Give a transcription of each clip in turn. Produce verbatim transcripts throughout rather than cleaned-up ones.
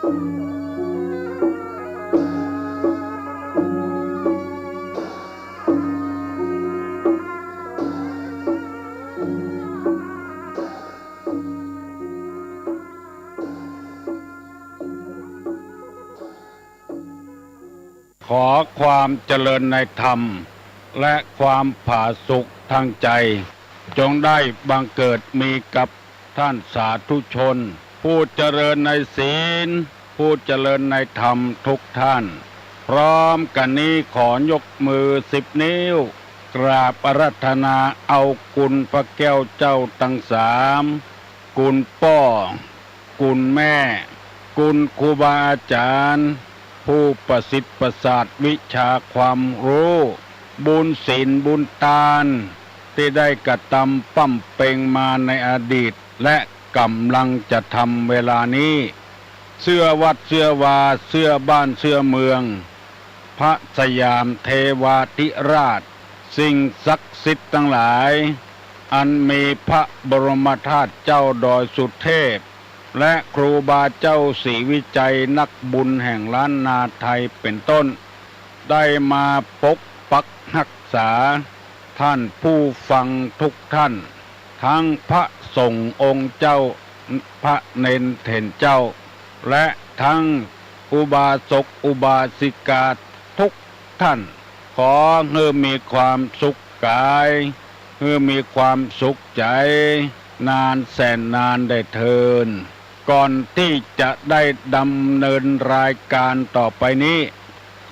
ขอความเจริญในธรรม และความผาสุกทางใจ จงได้บังเกิดมีกับท่านสาธุชน ผู้เจริญในศีล ผู้เจริญในธรรมทุกท่าน พร้อมกั๋นนี้ขอยกมือสิบนิ้ว กราบอาราธนาเอาคุณพระแก้วเจ้าตังสาม คุณป้อ คุณแม่ คุณครูบาอาจ๋ารย์ ผู้ประสิทธิ์ประสาทวิชาความฮู้ บุญศีลบุญตาน ตี้ได้กระตำบำเพ็งมาในอดีต และก่ำลังจะทำเวลานี้ เสื้อวัดเสื้อวา เสื้อบ้านเสื้อเมือง พระสยามเทวาธิราช สิ่งศักดิ์สิทธิ์ตังหลาย อันมีพระบรมธาตุเจ้าดอยสุเทพ และครูบาเจ้าศรีวิชัยนักบุญแห่งล้านนาไทยเป๋นต้น ได้มาปกปักฮักษา ท่านผู้ฟังทุกท่าน ตึงพระสงฆ์องค์เจ้า พระเณรเถรเจ้า และตึงอุบาสกอุบาสิกาทุกท่าน ขอหื้อมีความสุขกาย หื้อมีความสุขใจ๋ นานแสนนานได้เทอญ ก่อนตี้จะได้ดำเนินรายการต่อไปนี้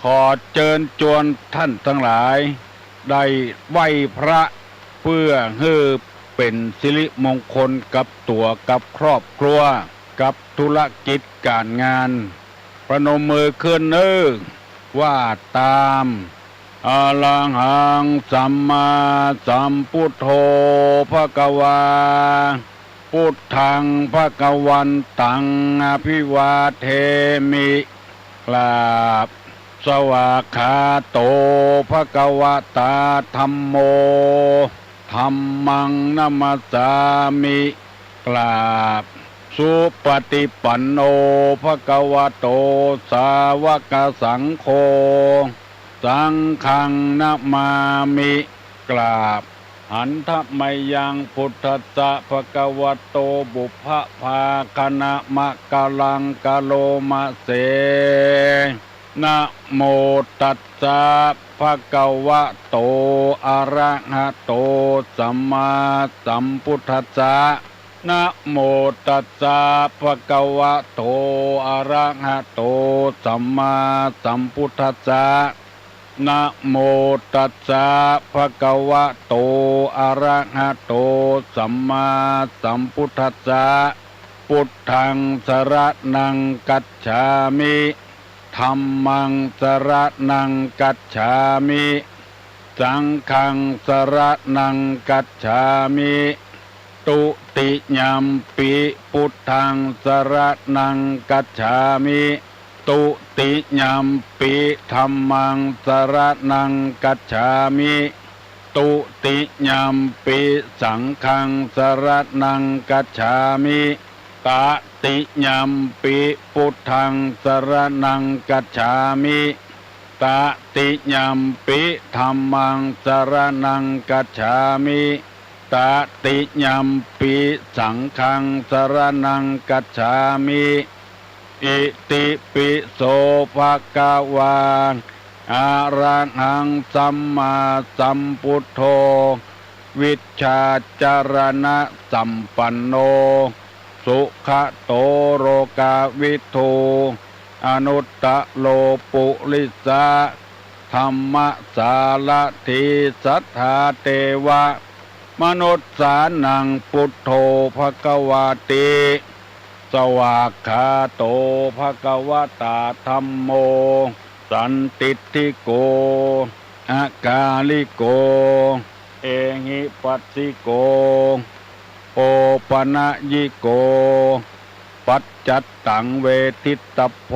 ขอเจิญจวนท่านตังหลาย ได้ไหว้พระ เปื้อหื้อเป๋นสิริมงคลกับตั๋วกับครอบครัว กับธุรกิจก๋านงาน ประนมมือขึ้นเน้อ ว่าต๋าม อะระหังสัมมาสัมพุทโธ ภะคะวา พุทธัง ภะคะวันตัง อะภิวาเทมิ กราบ สวากขาโต ภะคะวะตา ธัมโม ธัมมัง นะมัสสามิ กราบ สุปฏิปันโน ภะคะวะโต สาวกสังโฆ สังฆัง นะมามิ กราบ หันทะมะยัง พุทธัสสะ ภะคะวะโต ปุพพะภาคะนะมะกะลัง กะโรมะเส นะโมตัสสะ ภะคะวะโต อะระหะโต สัมมาสัมพุทธัสสะ นะโมตัสสะ ภะคะวะโต อะระหะโต สัมมาสัมพุทธัสสะ นะโมตัสสะ ภะคะวะโต อะระหะโต สัมมาสัมพุทธัสสะ พุทธัง สะระณัง คัจฉามิ ธัมมัง สะระณัง คัจฉามิ สังฆัง สะระณัง คัจฉามิ ตุติยัมปิ พุทธัง สะระณัง คัจฉามิ ตุติยัมปิ ธัมมัง สะระณัง คัจฉามิ ตุติยัมปิ สังฆัง สะระณัง คัจฉามิ ตะติยัมปิ พุทธัง สะระณัง คัจฉามิ ตะติยัมปิ ธัมมัง สะระณัง คัจฉามิ ตะติยัมปิ สังฆัง สะระณัง คัจฉามิ อิติปิโส ภะคะวา อะระหัง สัมมาสัมพุทโธ วิชชาจารณะสัมปันโน สุขะโต โลกาวิทู อนุตตะโร ปุริสะธัมมสารถี สัทธาเตวะมนุสสานัง พุทโธ ภะคะวาติ สวากขาโต ภะคะวะตา ธัมโม สันทิฏฐิโก อะกาลิโก เอหิปัสสิโก โอปะนะยิโก ปัจจัตตัง เวทิตตัพโพ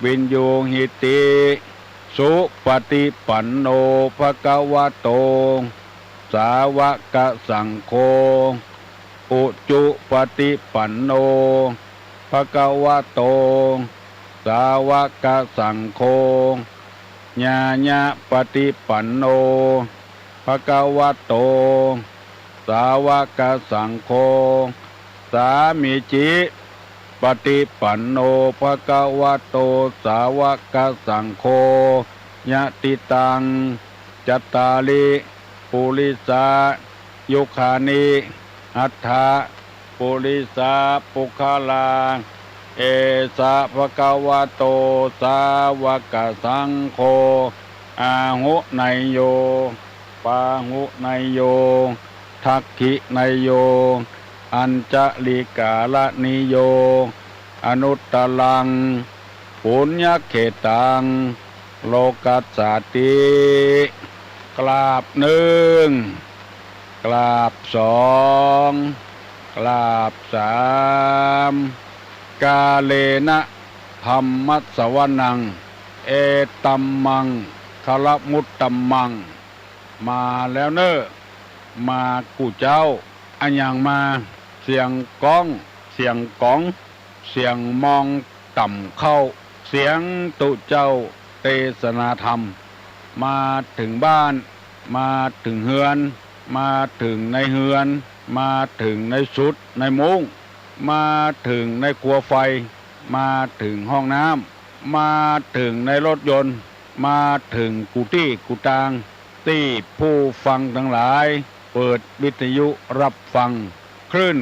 วินยูหิติ สุปฏิปันโน ภะคะวะโต สาวกสังโฆ อุจุปฏิปันโน ภะคะวะโต สาวะกะสังโฆ ญาญะปะติปันโน ภะคะวะโต สาวะกะสังโฆ สามีจิปะติปันโน ภะคะวะโต สาวะกะสังโฆ ยะติตัง จัตตาริ ปุริสา ยุคคานิ อัฏฐะ ปุริสา ปุคคลา เอสะ ภะคะวะโต สาวะกะสังโฆ อาหุเนยโย ปาหุเนยโย ทักขิเนยโย อัญชะลิกาละนิโย อนุตตรัง ปุญญะเขตัง โลกัสสาติ กราบนึ่ง กราบสอง กราบสาม กาเลนะ ธัมมะสะวะนัง เอตัมมังคะละมุตตะมัง มาแล้วเน่อ มากู้เจ้า อะหยังมา เสียงก๊อง เสียงก๋อง เสียงมองต่ำเข้า เสียงตุ๊เจ้าเตสนาธรรม มาเถิงบ้าน มาเถิงเฮือน มาเถิงในเฮือน มาเถิงในสุดในมุ้ง มาเถิงในครัวไฟ มาเถิงห้องน้ำ มาเถิงในรถยนต์ มาเถิงกู้ตี้กู้ตาง ตี้ผู้ฟังตังหลายเปิดวิทยุฮับฟัง คลื่น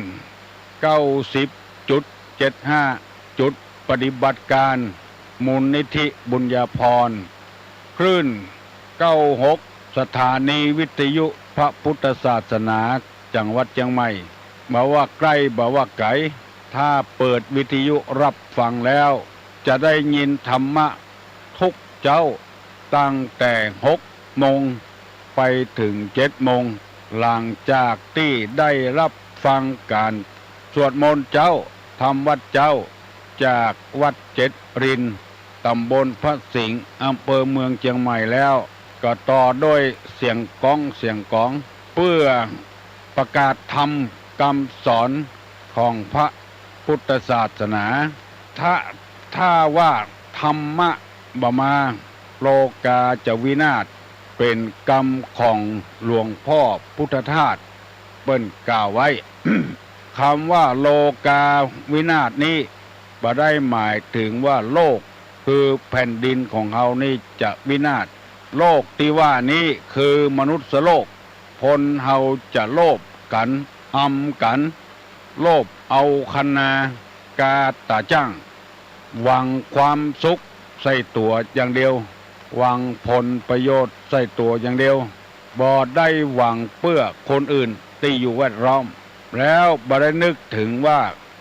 เก้าสิบจุดเจ็ดห้า จุดปฏิบัติการ มูลนิธิบุญญาภรณ์ คลื่น เก้าหก สถานีวิทยุพระพุทธศาสนา จังหวัดเจียงใหม่ บ่ว่าใก้บ่ว่าไก๋ ถ้าเปิดวิทยุฮับฟังแล้ว จะได้ยินธรรมะทุกเจ๊า ตั้งแต่หกโมงไปเถิงเจ็ดโมง หลังจากตี้ได้ฮับฟังก๋านสวดมนต์เจ๊า ธรรมวัตรเจ๊า จากวัดเจ็ดริน ตำบลพระสิงห์ อำเภอเมืองเจียงใหม่แล้ว ก็ต่อด้วยเสียงก๊องเสียงก๋อง เปื้อประกาศธรรมกำสอนของพระพุทธศาสนา ถ้า ถ้าว่าธรรมะบ่มา โลกาจะวินาศ เป๋นกำของหลวงพ่อพุทธทาส เปิ้นกล่าวไว้ กำว่าโลกาวินาศนี้ บ่ได้หมายเถิงว่าโลก คือแผ่นดินของเฮานี้จะวินาศ โลกตี้ว่านี้คือมนุษย์โลก คนเฮาจะโลภกั๋น อำกั๋น โลภเอาคะนา กาต๋าจ้าง หวังความสุขใส่ตั๋วอย่างเดียว หวังผลประโยชน์ใส่ตั๋วอย่างเดียว บ่ได้หวังเปื้อคนอื่นตี้อยู่แวดล้อม แล้วบ่ได้นึกเถิงว่า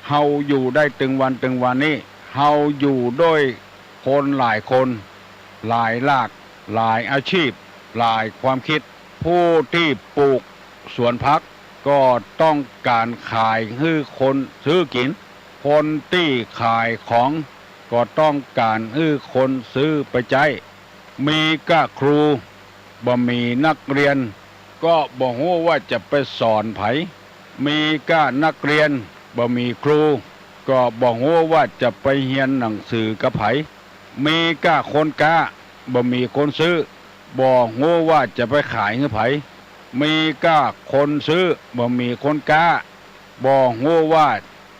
เฮาอยู่ได้ตึงวันตึงวันนี้ เฮาอยู่ด้วยคนหลายคน หลายหลาก หลายอาชีพ หลายความคิด ผู้ตี้ปลูกสวนผัก ก็ต้องก๋านขายหื้อคนซื้อกิ๋น คนตี้ขายของ ก็ต้องก๋านหื้อคนซื้อไปใจ๊ มีก้าครู บ่มีนักเรียน ก็บ่ฮู้ว่าจะไปสอนใผ มีก้านักเรียน บ่มีครู ก็บ่ฮู้ว่าจะไปเฮียนหนังสือกับใผ มีก้าคนก๊า บ่มีคนซื้อ บ่ฮู้ว่าจะไปขายหื้อใผ มีก้าคนซื้อ บ่มีคนก๊า บ่ฮู้ว่า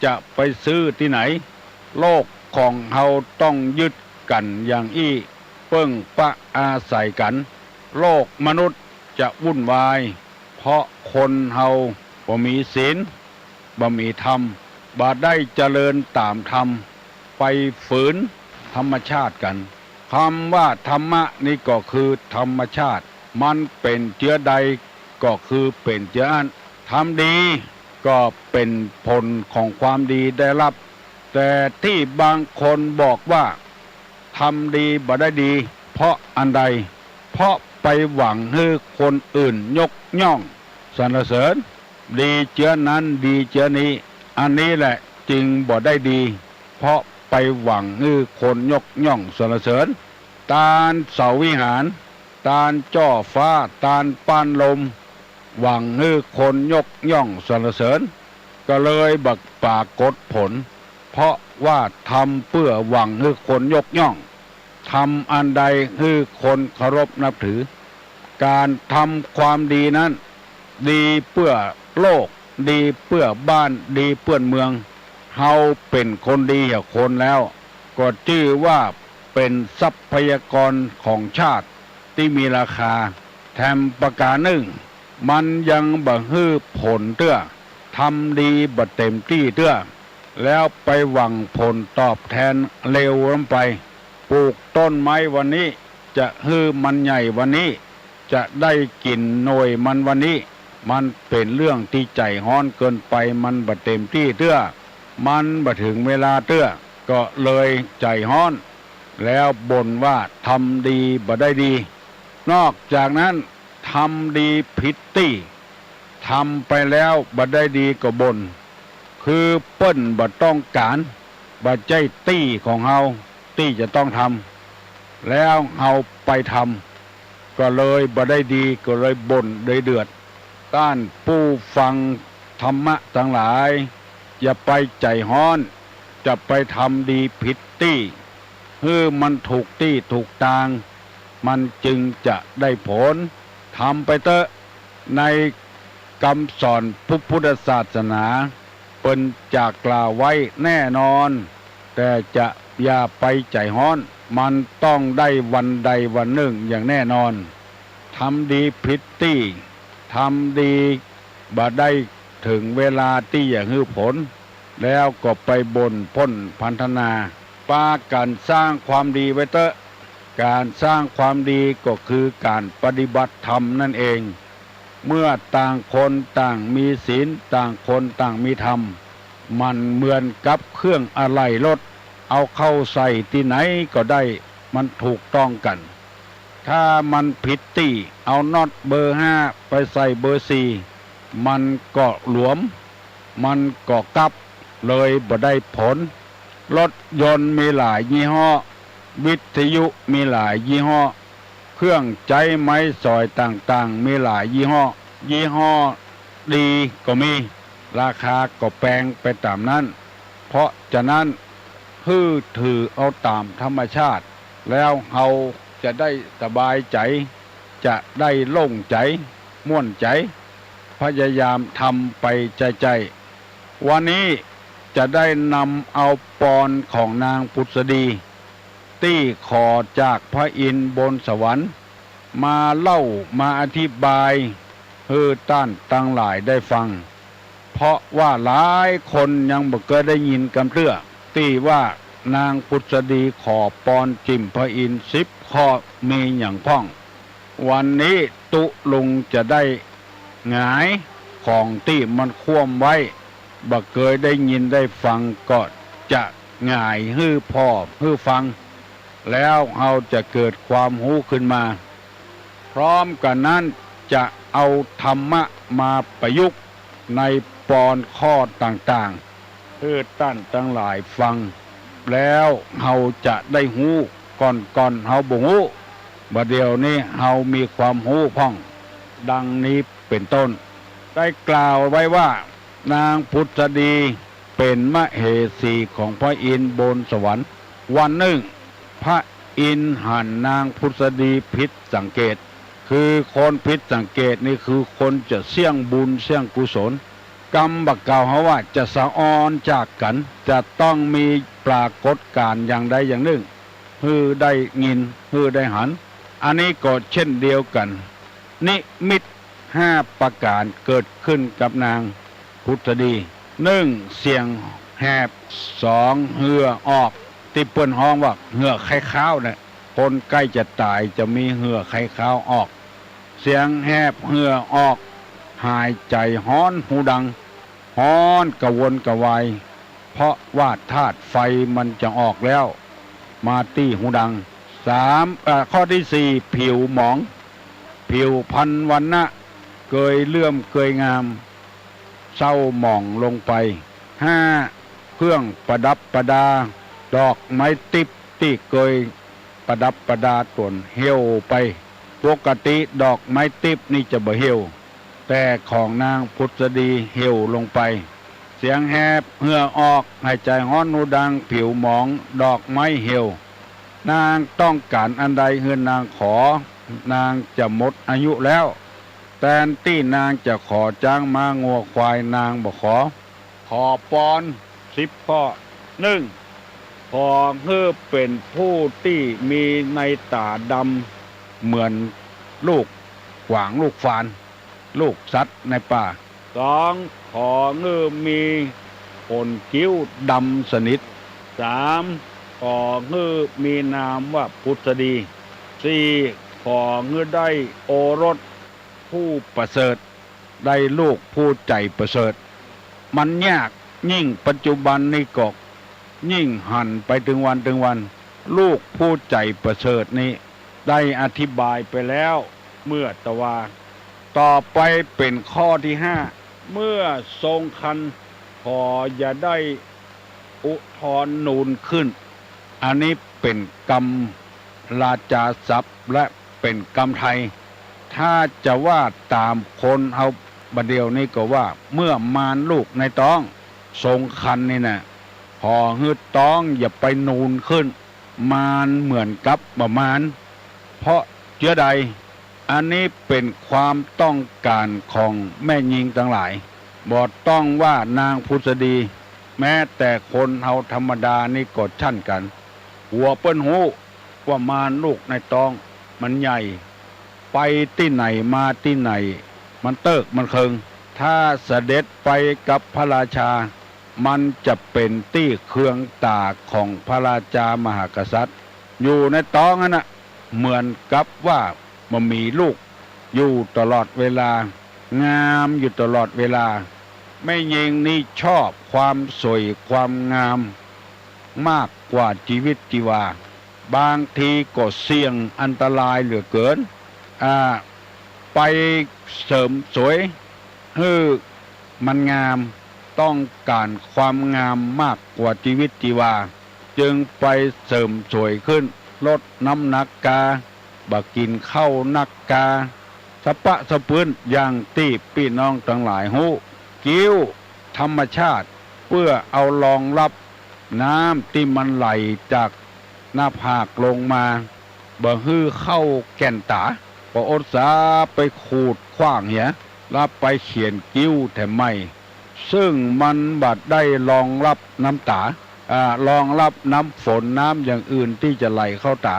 จะไปซื้อตี้ไหน โลกของเฮาต้องยึดกั๋นอย่างอี้ เปิ้งปะอาศัยกั๋น โลกมนุษย์จะวุ่นวาย เพราะคนเฮาบ่มีศีล บ่มีธรรม บ่ได้เจริญต๋ามธรรม ไปฝืนธรรมชาติกั๋น กำว่าธรรมะนี้ก็คือธรรมชาติ มันเป๋นเจื้อใดก็คือเป๋นเจื้ออั้น ทำดีก็เป๋นผลของความดีได้ฮับ แต่ตี้บางคนบอกว่า ทำดีบ่ได้ดี เพราะอันใด เพราะไปหวังหื้อคนอื่นยกย่องสรรเสริญ ดีเจื้อนั้นดีเจื้อนี้ อันนี้แหละจึงบ่ได้ดี เพราะไปหวังหื้อคนยกย่องสรรเสริญ ตานเสาวิหาร ตานจ้อฟ้า ตานป้านลม หวังหื้อคนยกย่องสรรเสริญ ก็เลยบ่ปรากฏผล เพราะว่าทำเปื้อหวังหื้อคนยกย่อง ทำอันใดหื้อคนเคารพนับถือ ก๋านทำความดีนั้น ดีเปื้อโลก ดีเปื้อบ้าน ดีเปื้อเมือง เฮาเป๋นคนดีแก่คนแล้ว ก็จื้อว่าเป๋นทรัพยากรของชาติตี้มีราคา แถมประก๋านนึ่ง มันยังบ่หื้อผลเตื้อ ทำดีบ่เต๋มตี้เตื้อ แล้วไปหวังผลตอบแทนเร็วล้ำไป ปลูกต้นไม้วันนี้ จะหื้อมันใหญ่วันนี้ จะได้กิ๋นหน่วยมันวันนี้ มันเป๋นเรื่องตี้ใจ๋ฮ้อนเกินไป มันบ่เต๋มตี้เตื้อ มันบ่เถิงเวลาเตื้อ ก็เลยใจ๋ฮ้อน แล้วบ่นว่าทำดีบ่ได้ดี นอกจากนั้น ทำดีผิดตี้ ทำไปแล้วบ่ได้ดีก็บ่น คือเปิ้นบ่ต้องก๋าน บ่ใจ้ตี้ของเฮาตี้จะต้องทำ แล้วเฮาไปทำ ก็เลยบ่ได้ดี ก็เลยบ่นเลยเดือด ต้านผู้ฟังธรรมะตังหลาย อย่าไปใจ๋ฮ้อน จะไปทำดีผิดตี้ หื้อมันถูกตี้ถูกตาง มันจึงจะได้ผล ทำไปเต๊อะ ในกำสอนพระพุทธศาสนา เปิ้นจะกล่าวไว้แน่นอน แต่จะอย่าไปใจ๋ฮ้อน มันต้องได้วันใดวันนึ่งอย่างแน่นอน ทำดีผิดตี้ ทำดีบ่ได้เถิงเวลาตี้จะหื้อผล แล้วก็ไปบ่นพ่นพรรณนา ปากั๋นสร้างความดีไว้เต๊อะ ก๋านสร้างความดีก็คือก๋านปฏิบัติธรรมนั่นเอง เมื่อต่างคนต่างมีศีล ต่างคนต่างมีธรรม มันเหมือนกับเครื่องอะไหล่รถ เอาเข้าใส่ตี้ไหนก็ได้ มันถูกต้องกั๋น ถ้ามันผิดตี้ เอาน็อตเบอร์ห้าไปใส่เบอร์สี่ มันก็หลวม มันก็กับ เลยบ่ได้ผล รถยนต์มีหลายยี่ห้อ วิทยุมีหลายยี่ห้อ เครื่องใจ๊ไม้สอยต่างๆ มีหลายยี่ห้อ ยี่ห้อดีก็มี ราคาก็แปงไปต๋ามนั้น เพราะฉะนั้น หื้อถือเอาต๋ามธรรมชาติ แล้วเฮาจะได้สบายใจ๋ จะได้โล่งใจ๋ ม่วนใจ๋ พยายามทำไปใจ้ๆ วันนี้จะได้นำเอาปอนของนางผุสดี ตี้ขอจากพระอินทร์บนสวรรค์ มาเล่ามาอธิบาย หื้อต้านตังหลายได้ฟัง เพราะว่าหลายคนยังบ่เกยได้ยินกำเตื้อ ตี้ว่านางผุสดีขอปอนจิ่มพระอินทร์สิบข้อมีหยังพ่อง วันนี้ตุ๊ลุงจะได้หงายของตี้มันคว่ำไว้ บ่เกยได้ยินได้ฟังก็จะหงายหื้อพ่อหื้อฟัง แล้วเฮาจะเกิดความฮู้ขึ้นมา พร้อมกั๋นนั้นจะเอาธรรมะมาประยุกต์ในปอนข้อต่างๆ หื้อต้านตังหลายฟัง แล้วเฮาจะได้ฮู้ ก่อนๆ เฮาบ่ฮู้ บ่าเดี่ยวนี้เฮามีความฮู้พ่อง ดังนี้เป๋นต้น ได้กล่าวไว้ว่า นางผุสดีเป๋นมเหสีของพระอินทร์บนสวรรค์ วันนึ่ง พระอินทร์หันนางผุสดีผิดสังเกต คือคนผิดสังเกตนี่คือคนจะเสี้ยงบุญเสี้ยงกุศล กำบ่าเก่าเฮาว่าจะสะออนจากกั๋น จะต้องมีปรากฏก๋ารณ์อย่างใดอย่างนึ่ง หื้อได้ยิน หื้อได้หัน อันนี้ก็เช่นเดียวกั๋น นิมิตห้าประก๋ารเกิดขึ้นกับนางผุสดี นึ่ง เสียงแหบ สอง เหื่อออก ตี้เปิ้นฮ้องว่าเหื่อไข้คาวเนี่ย คนใก้จะต๋ายจะมีเหื่อไข้คาวออก เสียงแหบเหื่อออก หายใจ๋ฮ้อนฮูดัง ฮ้อนกระวนกระวาย เพราะว่าธาตุไฟมันจะออกแล้ว มาตี้ฮูดัง สาม เอ่อ ข้อตี้สี่ ผิวหมอง ผิวพรรณวรรณะเกยเลื่อมเกยงาม เศร้าหมองลงไป ห้า เครื่องประดับประดา ดอกไม้ติ๊บตี้เกยประดับประดาตั๋นเหี่ยวไป ปกติดอกไม้ติ๊บนี่จะบ่เหี่ยว แต่ของนางผุสดีเหี่ยวลงไป เสียงแหบ เหงื่อออก หายใจ๋ฮ้อน หูดัง ผิวหมอง ดอกไม้เหี่ยว นางต้องก๋านอันใดหื้อนางขอ นางจะหมดอายุแล้ว แตนตี้นางจะขอจ๊างม้างัวควาย นางบ่ขอ ขอปอนสิบข้อ นึ่ง ขอหื้อเป๋นผู้ตี้มีในต๋าดำเหมือนลูกขวาง ลูกฟาน ลูกสัตว์ในป่า สอง ขอหื้อมีขนคิ้วดำสนิท สาม ขอหื้อมีนามว่าผุสดี สี่ ขอหื้อได้โอรสผู้ประเสริฐ ได้ลูกผู้ใจ๋ประเสริฐ มันยาก ยิ่งปัจจุบันนี้ก็ยิ่งหันไปตึงวันตึงวัน ลูกผู้ใจ๋ประเสริฐนี้ได้อธิบายไปแล้วเมื่อตะวา ต่อไปเป๋นข้อตี้ห้า เมื่อทรงครรภ์ ขออย่าได้อุทธรณ์นูนขึ้น อันนี้เป๋นกำราชาศัพท์และเป๋นกำไทย ถ้าจะว่าต๋ามคนเฮาบ่าเดี่ยวนี้ก็ว่า เมื่อมารลูกในต๊องทรงครรภ์นี่นะ ขอหื้อต๊องอย่าไปนูนขึ้น มารเหมือนกับบ่มาร เพราะเจื้อใด อันนี้เป๋นความต้องก๋านของแม่ญิงตังหลาย บ่ต้องว่านางผุสดี แม้แต่คนเฮาธรรมดานี้ก็เช่นกั๋น กั๋วเปิ้นฮู้ว่ามารลูกในต๊องมันใหญ่ ไปตี้ไหนมาตี้ไหน มันเติ๊กมันเคิง ถ้าเสด็จไปกับพระราชา มันจะเป๋นตี้เคืองต๋าของพระราชามหากษัตริย์ อยู่ในต๊องนั้นน่ะ เหมือนกับว่าบ่มีลูก อยู่ตลอดเวลา งามอยู่ตลอดเวลา แม่ญิงนี้ชอบความสวยความงามมากกว่าจีวิตจีวา บางทีก็เสี่ยงอันตรายเหลือเกิน อ่า ไปเสริมสวยหื้อมันงาม ต้องก๋านความงามมากกว่าจีวิตจีวา จึงไปเสริมสวยขึ้น ลดน้ำหนักกา บ่กิ๋นข้าวนักกา สะปะสะปื้น อย่างตี้ปี้น้องตังหลายฮู้ คิ้วธรรมชาติ เปื้อเอารองรับน้ำตี้มันไหลจากหน้าผากลงมา บ่หื้อเข้าแก่นต๋า บ่อดสาไปขูดขว้างเหีย แล้วไปเขียนคิ้วแถมใหม่ ซึ่งมันบ่ได้รองรับน้ำต๋า อ่า รองรับน้ำฝนน้ำอย่างอื่นตี้จะไหลเข้าต๋า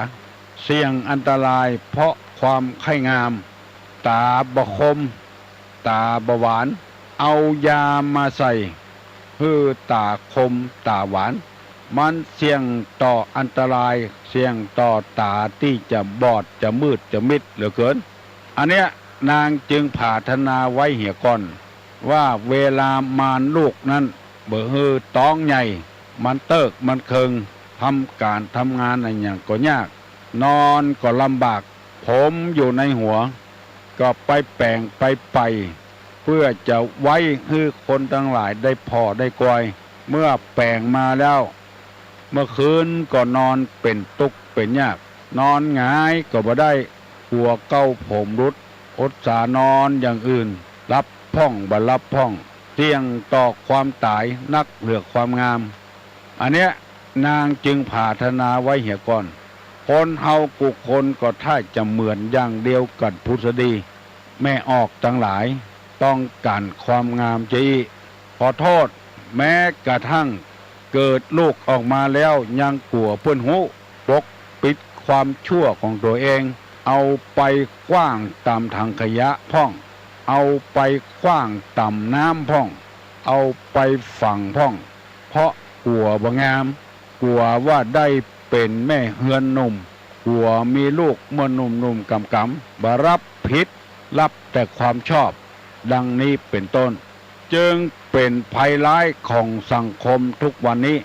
เสี่ยงอันตรายเพราะความใค่งาม ต๋าบ่คม ต๋าบ่หวาน เอายามาใส่หื้อต๋าคมต๋าหวาน มันเสี่ยงต่ออันตราย เสี่ยงต่อต๋าตี้จะบอดจะมืดจะมิดเหลือเกิน อันเนี้ยนางจึงผาถนาไว้เหียก่อน ว่าเวลามารลูกนั้นบ่หื้อต๊องใหญ่ มันเติ๊กมันเคิง ทำก๋านทำงานอะหยังก็ยาก นอนก็ลำบาก ผมอยู่ในหัว ก็ไปแป๋งไปใป่ เปื้อจะไว้หื้อคนตังหลายได้ผ่อได้กอย เมื่อแป๋งมาแล้ว เมื่อคืนก็นอนเป๋นตุ๊กเป๋นยาก นอนหงายก็บ่ได้ กั๋วเก๊าผมหลุด อดสานอนอย่างอื่น หลับพ่องบ่หลับพ่อง เสี่ยงต่อความต๋ายนักเหลือความงาม อันเนี้ยนางจึงผาถนาไว้เหียก่อน คนเฮากู้คนก็ถ้าจะเหมือนอย่างเดียวกับผุสดี แม่ออกตังหลาย ต้องก๋านความงามจะอี้ ขอโทษ แม้กระทั่งเกิดลูกออกมาแล้วยังกั๋วเปิ้นฮู้ ปกปิดความชั่วของตั๋วเอง เอาไปขว้างต๋ามถังขยะพ่อง เอาไปขว้างต๋ามน้ำพ่อง เอาไปฝังพ่อง เพราะกั๋วบ่งาม กั๋วว่าได้เป๋นแม่เฮือนหนุ่ม กั๋วมีลูกเมื่อหนุ่มๆ ก๋ำๆ บ่ฮับผิด ฮับแต่ความชอบ ดังนี้เป๋นต้น จึงเป๋นภัยร้ายของสังคมทุกวันนี้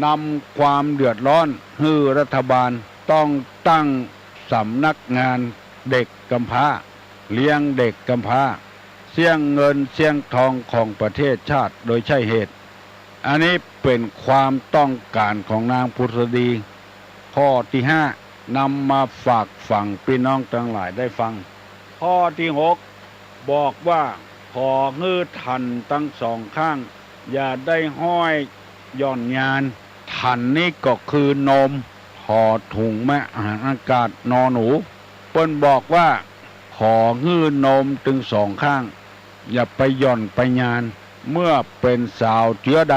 นำความเดือดร้อนหื้อรัฐบาลต้องตั้งสำนักงานเด็กกำพร้า เลี้ยงเด็กกำพร้า เสี้ยงเงินเสี้ยงทองของประเทศชาติโดยใช่เหตุ อันนี้เป๋นความต้องก๋านของนางผุสดี ข้อตี้ห้า นำมาฝากฝังปี้น้องตังหลายได้ฟัง ข้อตี้หก บอกว่า ขอหื้อทันตังสองข้าง อย่าได้ห้อยหย่อนยาน ฐานนี้ก็คือนม ถอถุงมหาอากาศ นอหนู เปิ้นบอกว่า ขอหื้อนมตึงสองข้าง อย่าไปหย่อนไปยาน เมื่อเป๋นสาวเจื้อใด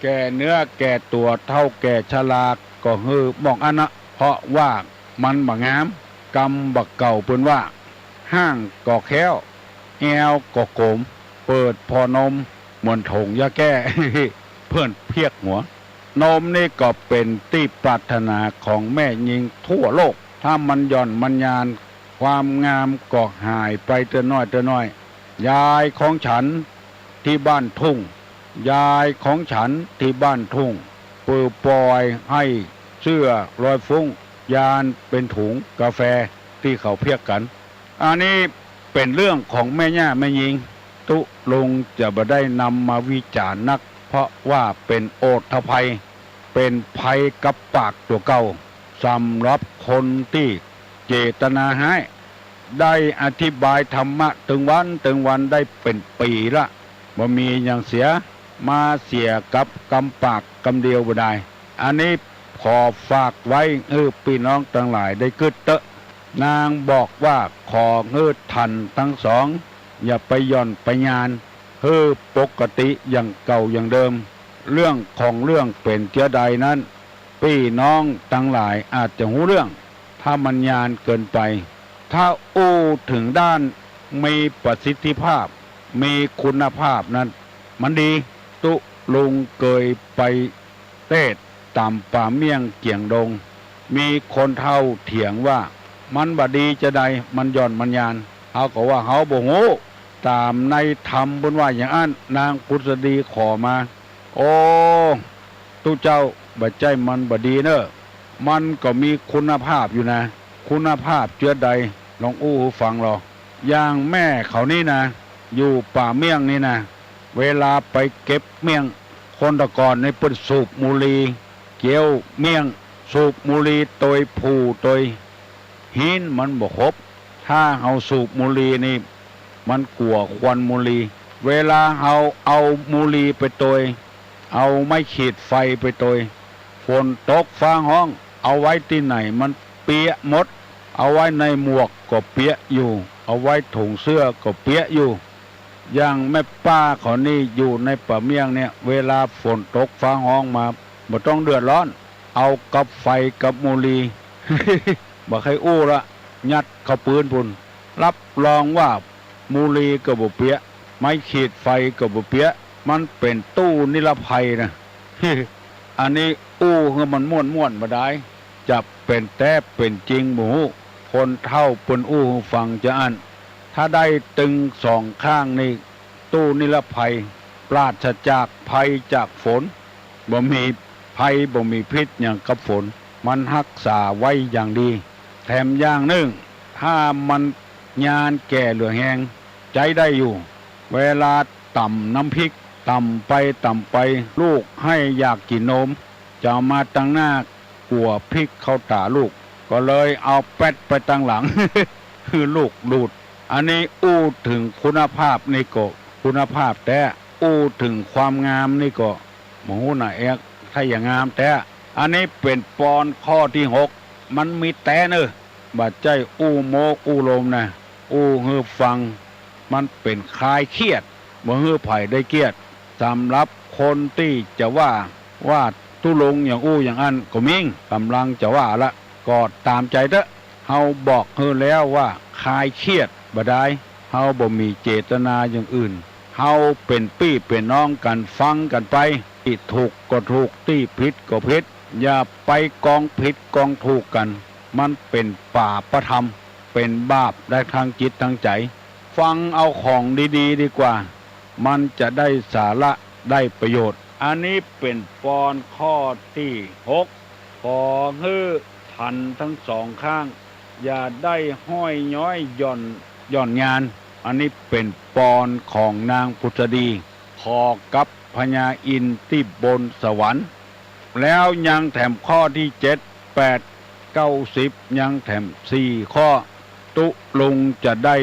แก่เนื้อแก่ตั๋ว เฒ่าแก่ชรา ก็หื้อหม่องอั้นนะ เพราะว่ามันบ่งาม กำบ่าเก่าเปิ้นว่า ฮ้างก็แค้ว แอวก็โก๋ม เปิดผ่อนม เหมือนถุงยาแก้ เปิ้นเพียกหัว นมนี่ก็เป๋นตี้ปรารถนาของแม่ญิงทั่วโลก ถ้ามันหย่อนมันยาน ความงามก็หายไปเตื้อน้อยเตื้อน้อย ยายของฉันตี้บ้านทุ่ง ยายของฉันตี้บ้านทุ่ง เปิดปล่อยหื้อเสื้อลอยฟุ้ง ยานเป๋นถุงกาแฟตี้เขาเพียกกั๋น อันนี้เป๋นเรื่องของแม่ย่าแม่ญิง ตุ๊ลุงจะบ่ได้นำมาวิจารณ์นัก เพราะว่าเป๋นโอทภัย เป๋นภัยกับปากตั๋วเก่า สำหรับคนตี้เจตนาฮ้าย ได้อธิบายธรรมะตึงวันตึงวันได้เป๋นปี๋ละ บ่มีหยังเสีย มาเสียกับกำปากกำเดียวบ่ได้ อันนี้ขอฝากไว้หื้อปี้น้องตังหลายได้กึ๊ดเต๊อะ นางบอกว่าขอหื้อฐานตึงสอง อย่าไปหย่อนไปยาน หื้อปกติอย่างเก่าอย่างเดิม เรื่องของเรื่องเป๋นเจื้อใดนั้น ปี้น้องตังหลายอาจจะฮู้เรื่อง ถ้ามันยานเกินไป ถ้าอู้ถึงด้านมีประสิทธิภาพ มีคุณภาพนั้น มันดี ตุ๊ลุงเกยไปเตศน์ต๋ามป่าเมี่ยงเจี๋ยงดง มีคนเฒ่าเถียงว่า มันบ่ดีจาใด มันหย่อนมันยาน เฮาก็ว่าเฮาบ่ฮู้ ต๋ามในธรรมเปิ้นว่าอย่างอั้น นางผุสดีขอมา โอ้ ตุ๊เจ้า บ่ใจ้มันบ่ดีเน่อ มันก็มีคุณภาพอยู่นะ คุณภาพเจื้อใด ลองอู้หื้อฟังลอ อย่างแม่เขานี่นะ อยู่ป่าเมี่ยงนี่นะ เวลาไปเก็บเมี่ยง คนตะก่อนนี่เปิ้นสูบบุหรี่ เคี้ยวเมี่ยง สูบบุหรี่โตยผูโตย ฮี้นมันบ่ครบ ถ้าเฮาสูบบุหรี่นี่ มันกั๋วควันบุหรี่ เวลาเฮาเอาบุหรี่ไปโตย เอาไม้ขีดไฟไปโตย ฝนตกฟ้าฮ้อง เอาไว้ตี้ไหนมันเปียะหมด เอาไว้ในหมวกก็เปียะอยู่ เอาไว้ถุงเสื้อก็เปียะอยู่ อย่างแม่ป้าเขานี่อยู่ในป่าเมี่ยงเนี่ย เวลาฝนตกฟ้าฮ้องมา บ่ต้องเดือดร้อน เอากับไฟกับบุหรี่ บ่ใค่อู้ละ ยัดเข้าปื๊นปู้น รับรองว่าบุหรี่ก็บ่เปียะ ไม้ขีดไฟก็บ่เปียะ มันเป๋นตู้นิรภัยนะ อันนี้อู้หื้อมันม่วนๆ บ่ดาย จะเป๋นแต๊เป๋นจริงบ่ฮู้ คนเฒ่าเปิ้นอู้หื้อฟังจาอั้น ถ้าได้ตึงสองข้างนี่ ตู้นิรภัย ปราศจากภัยจากฝน บ่มีภัยบ่มีพิษหยังกับฝน มันฮักษาไว้อย่างดี แถมอย่างนึ่ง ถ้ามันยานแก่เหลือแฮง ใจ๊ได้อยู่ เวลาต๋ำน้ำพริก ต๋ำไปต๋ำไป ลูกไห้อยากกิ๋นนม จะเอามาตังหน้า กั๋วพริกเข้าต๋าลูก ก็เลยเอาแป๊ดไปตังหลัง หื้อลูกดูด อันนี้อู้เถิงคุณภาพนี่ก็คุณภาพแต๊ อู้เถิงความงามนี่ก็บ่ฮู้นะแอ๊ก ถ้าอย่างงามแต๊ อันนี้เป๋นปอนข้อตี้หก มันมีแต๊เน่อ บ่ใจ้อู้โม้อู้ลมนะ อู้หื้อฟัง มันเป๋นคลายเครียด บ่หื้อใผได้เกียด สำหรับคนตี้จะว่า ว่าตุ๊ลุงอย่างอู้อย่างอั้นก็มี ก่ำลังจะว่าละ ก็ต๋ามใจ๋เต๊อะ เฮาบอกหื้อแล้วว่าคลายเครียดบ่ดาย เฮาบ่มีเจตนาอย่างอื่น เฮาเป๋นปี้เป๋นน้องกั๋น ฟังกั๋นไป ตี้ถูกก็ถูก ตี้ผิดก็ผิด อย่าไปกองผิดกองถูกกั๋น มันเป๋นปาปธรรม เป๋นบาปได้ทั้งจิตทั้งใจ๋ ฟังเอาของดีๆ ดีกว่า มันจะได้สาระได้ประโยชน์ อันนี้เป๋นปอนข้อตี้หก ขอหื้อฐานตึงสองข้าง อย่าได้ห้อยย้อยหย่อน หย่อนยาน อันนี้เป๋นปอนของนางผุสดี ขอกับพญาอินทร์ตี้บนสวรรค์ แล้วยังแถมข้อตี้เจ็ด แปด เก้า สิบ ยังแถมสี่ข้อ ตุ๊ลุงจะได้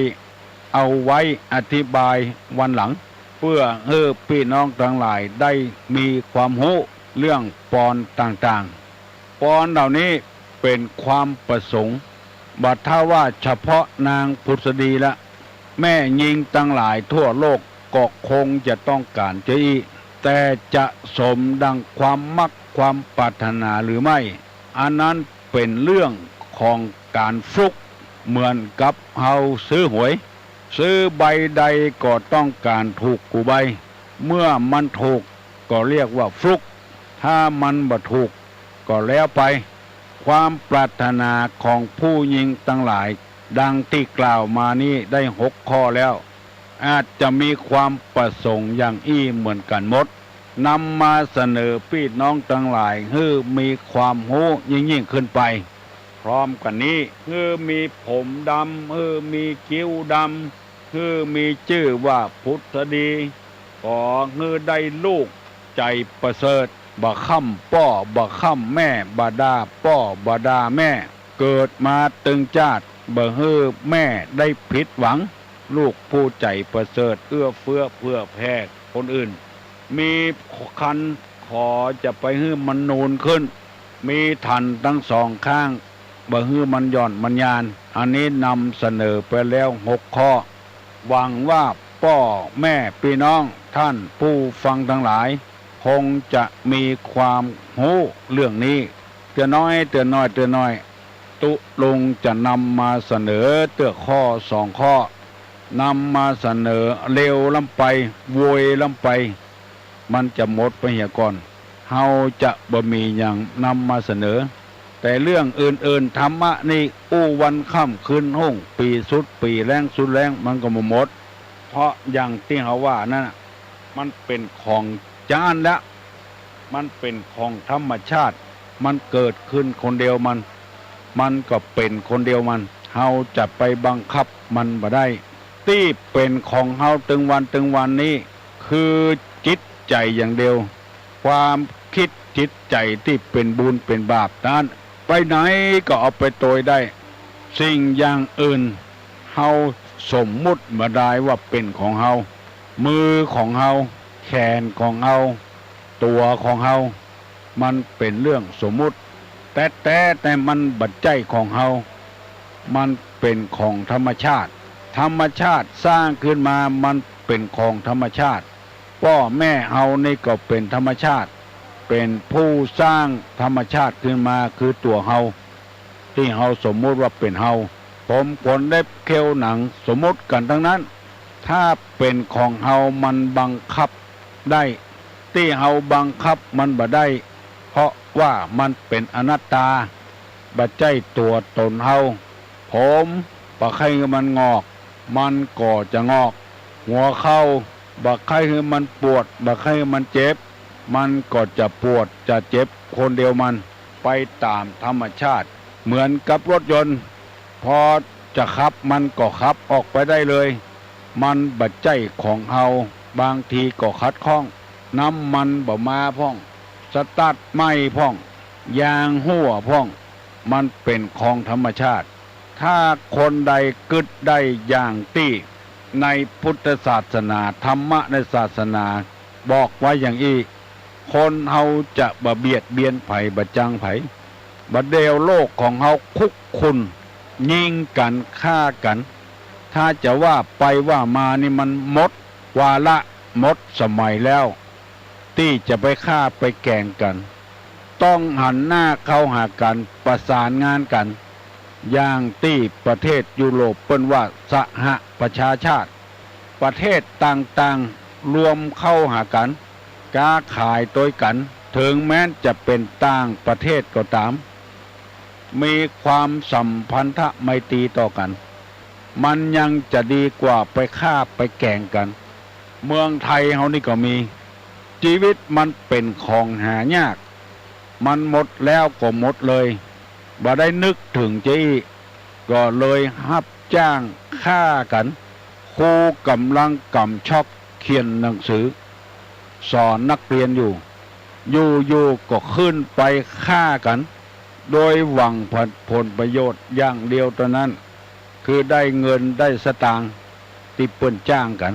เอาไว้อธิบายวันหลัง เปื้อหื้อปี้น้องตังหลายได้มีความฮู้เรื่องปอนต่างๆ ปอนเหล่านี้เป๋นความประสงค์ บ่ใจ้ว่าเฉพาะนางผุษดีละ แม่ญิงตังหลายทั่วโลกก็คงจะต้องก๋านจะอี้ แต่จะสมดังความมักความปรารถนาหรือไม่ อันนั้นเป๋นเรื่องของก๋านฟลุก เหมือนกับเฮาซื้อหวย ซื้อใบใดก็ต้องก๋านถูกกู้ใบ เมื่อมันถูกก็เรียกว่าฟลุก ถ้ามันบ่ถูกก็แล้วไป ความปรารถนาของผู้ญิงตังหลายดังตี้กล่าวมานี้ได้หกข้อแล้ว อาจจะมีความประสงค์อย่างอี้เหมือนกั๋นหมด นำมาเสนอปี้น้องตังหลายหื้อมีความฮู้ยิ่งๆ ขึ้นไป พร้อมกั๋นนี้ หื้อมีผมดำ หื้อมีคิ้วดำ หื้อมีจื้อว่าผุษดี ขอหื้อได้ลูกใจ๋ประเสริฐ บ่คร่ำป้อ บ่คร่ำแม่ บ่ด่าป้อ บ่ด่าแม่ เกิดมาตึงจ้าด บ่หื้อแม่ได้ผิดหวัง ลูกผู้ใจ๋ประเสริฐ เอื้อเฟื้อเผื่อแผ่คนอื่น มีครรภ์ ขอจะไปหื้อมันนูนขึ้น มีฐันตังสองข้าง บ่หื้อมันหย่อนมันยาน อันนี้นำเสนอไปแล้วหกข้อ หวังว่าป้อแม่ปี้น้องต้านผู้ฟังตังหลาย คงจะมีความฮู้เรื่องนี้ เตื้อน้อย เตื้อน้อย เตื้อน้อย ตุ๊ลุงจะนำมาเสนอเตื้อข้อสองข้อ นำมาเสนอเร็วล้ำไป โวยล้ำไป มันจะหมดไปเหียก่อน เฮาจะบ่มีหยังนำมาเสนอ แต่เรื่องอื่นๆ ธรรมะนี่อู้วันค่ำคืนฮุ่ง ปี๋สุดปี๋แล้งสุดแล้งมันก็บ่หมด เพราะอย่างตี้เฮาว่านั้นน่ะ มันเป๋นของจ๊านแล้ว มันเป๋นของธรรมชาติ มันเกิดขึ้นคนเดียวมัน มันก็เป๋นคนเดียวมัน เฮาจะไปบังคับมันบ่ได้ ตี้เป๋นของเฮาตึงวันตึงวันนี้ คือจิตใจ๋อย่างเดียว ความกึ๊ดจิตใจ๋ตี้เป๋นบุญเป๋นบาปนั้น ไปไหนก็เอาไปโตยได้ สิ่งอย่างอื่น เฮาสมมุติบ่ดายว่าเป๋นของเฮา มือของเฮา แขนของเฮา ตั๋วของเฮา มันเป๋นเรื่องสมมุติ แต๊ๆ แต่มันบ่ใจ้ของเฮา มันเป๋นของธรรมชาติ ธรรมชาติสร้างขึ้นมา มันเป๋นของธรรมชาติ ป้อแม่เฮานี่ก็เป๋นธรรมชาติ เป๋นผู้สร้างธรรมชาติขึ้นมา คือตั๋วเฮา ตี้เฮาสมมุติว่าเป๋นเฮา ผมขนเล็บเขี้ยวหนัง สมมุติกั๋นตังนั้น ถ้าเป๋นของเฮามันบังคับได้ ตี้เฮาบังคับมันบ่ได้ เพราะว่ามันเป๋นอนัตตา บ่ใจ้ตั๋วต๋นเฮา ผมบ่ใค่หื้อมันงอก มันก็จะงอก หัวเข่า บ่ใค่หื้อมันปวด บ่ใค่หื้อมันเจ็บ มันก็จะปวดจะเจ็บคนเดียวมัน ไปต๋ามธรรมชาติ เหมือนกับรถยนต์ พอจะขับมันก็ขับออกไปได้เลย มันบ่ใจ้ของเฮา บางทีก็ขัดข้อง น้ำมันบ่มาพ่อง สตาร์ทไม่พ่อง ยางฮั่วพ่อง มันเป๋นของธรรมชาติ ถ้าคนใดกึ๊ดได้อย่างตี้ในพุทธศาสนา ธรรมะในศาสนาบอกไว้อย่างอี้ คนเฮาจะบ่เบียดเบียนใผ บ่จังใผ บ่าเดี่ยวโลกของเฮาคุกคุน ยิงกั๋น ฆ่ากั๋น ถ้าจะว่าไปว่ามานี่มันหมดวาระ หมดสมัยแล้ว ตี้จะไปฆ่าไปแก๋งกั๋น ต้องหันหน้าเข้าหากั๋น ประสานงานกั๋น อย่างตี้ประเทศยุโรปเปิ้นว่าสหประชาชาติ ประเทศต่างๆ รวมเข้าหากั๋น ก๊าขายตวยกั๋น เถิงแม้นจะเป๋นต่างประเทศก็ต๋าม มีความสัมพันธไมตรีต่อกั๋น มันยังจะดีกว่าไปฆ่าไปแก๋งกั๋น เมืองไทยเฮานี่ก็มี จีวิตมันเป๋นของหายาก มันหมดแล้วก็หมดเลย บ่ได้นึกเถิงจะอี้ ก็เลยฮับจ้างฆ่ากั๋น ครูก่ำลังก๋ำช็อกเขียนหนังสือ สอนนักเรียนอยู่ อยู่ๆ ก็ขึ้นไปฆ่ากั๋น โดยหวังผลประโยชน์อย่างเดียวเต้านั้น คือได้เงินได้สตางค์ตี้เปิ้นจ้างกั๋น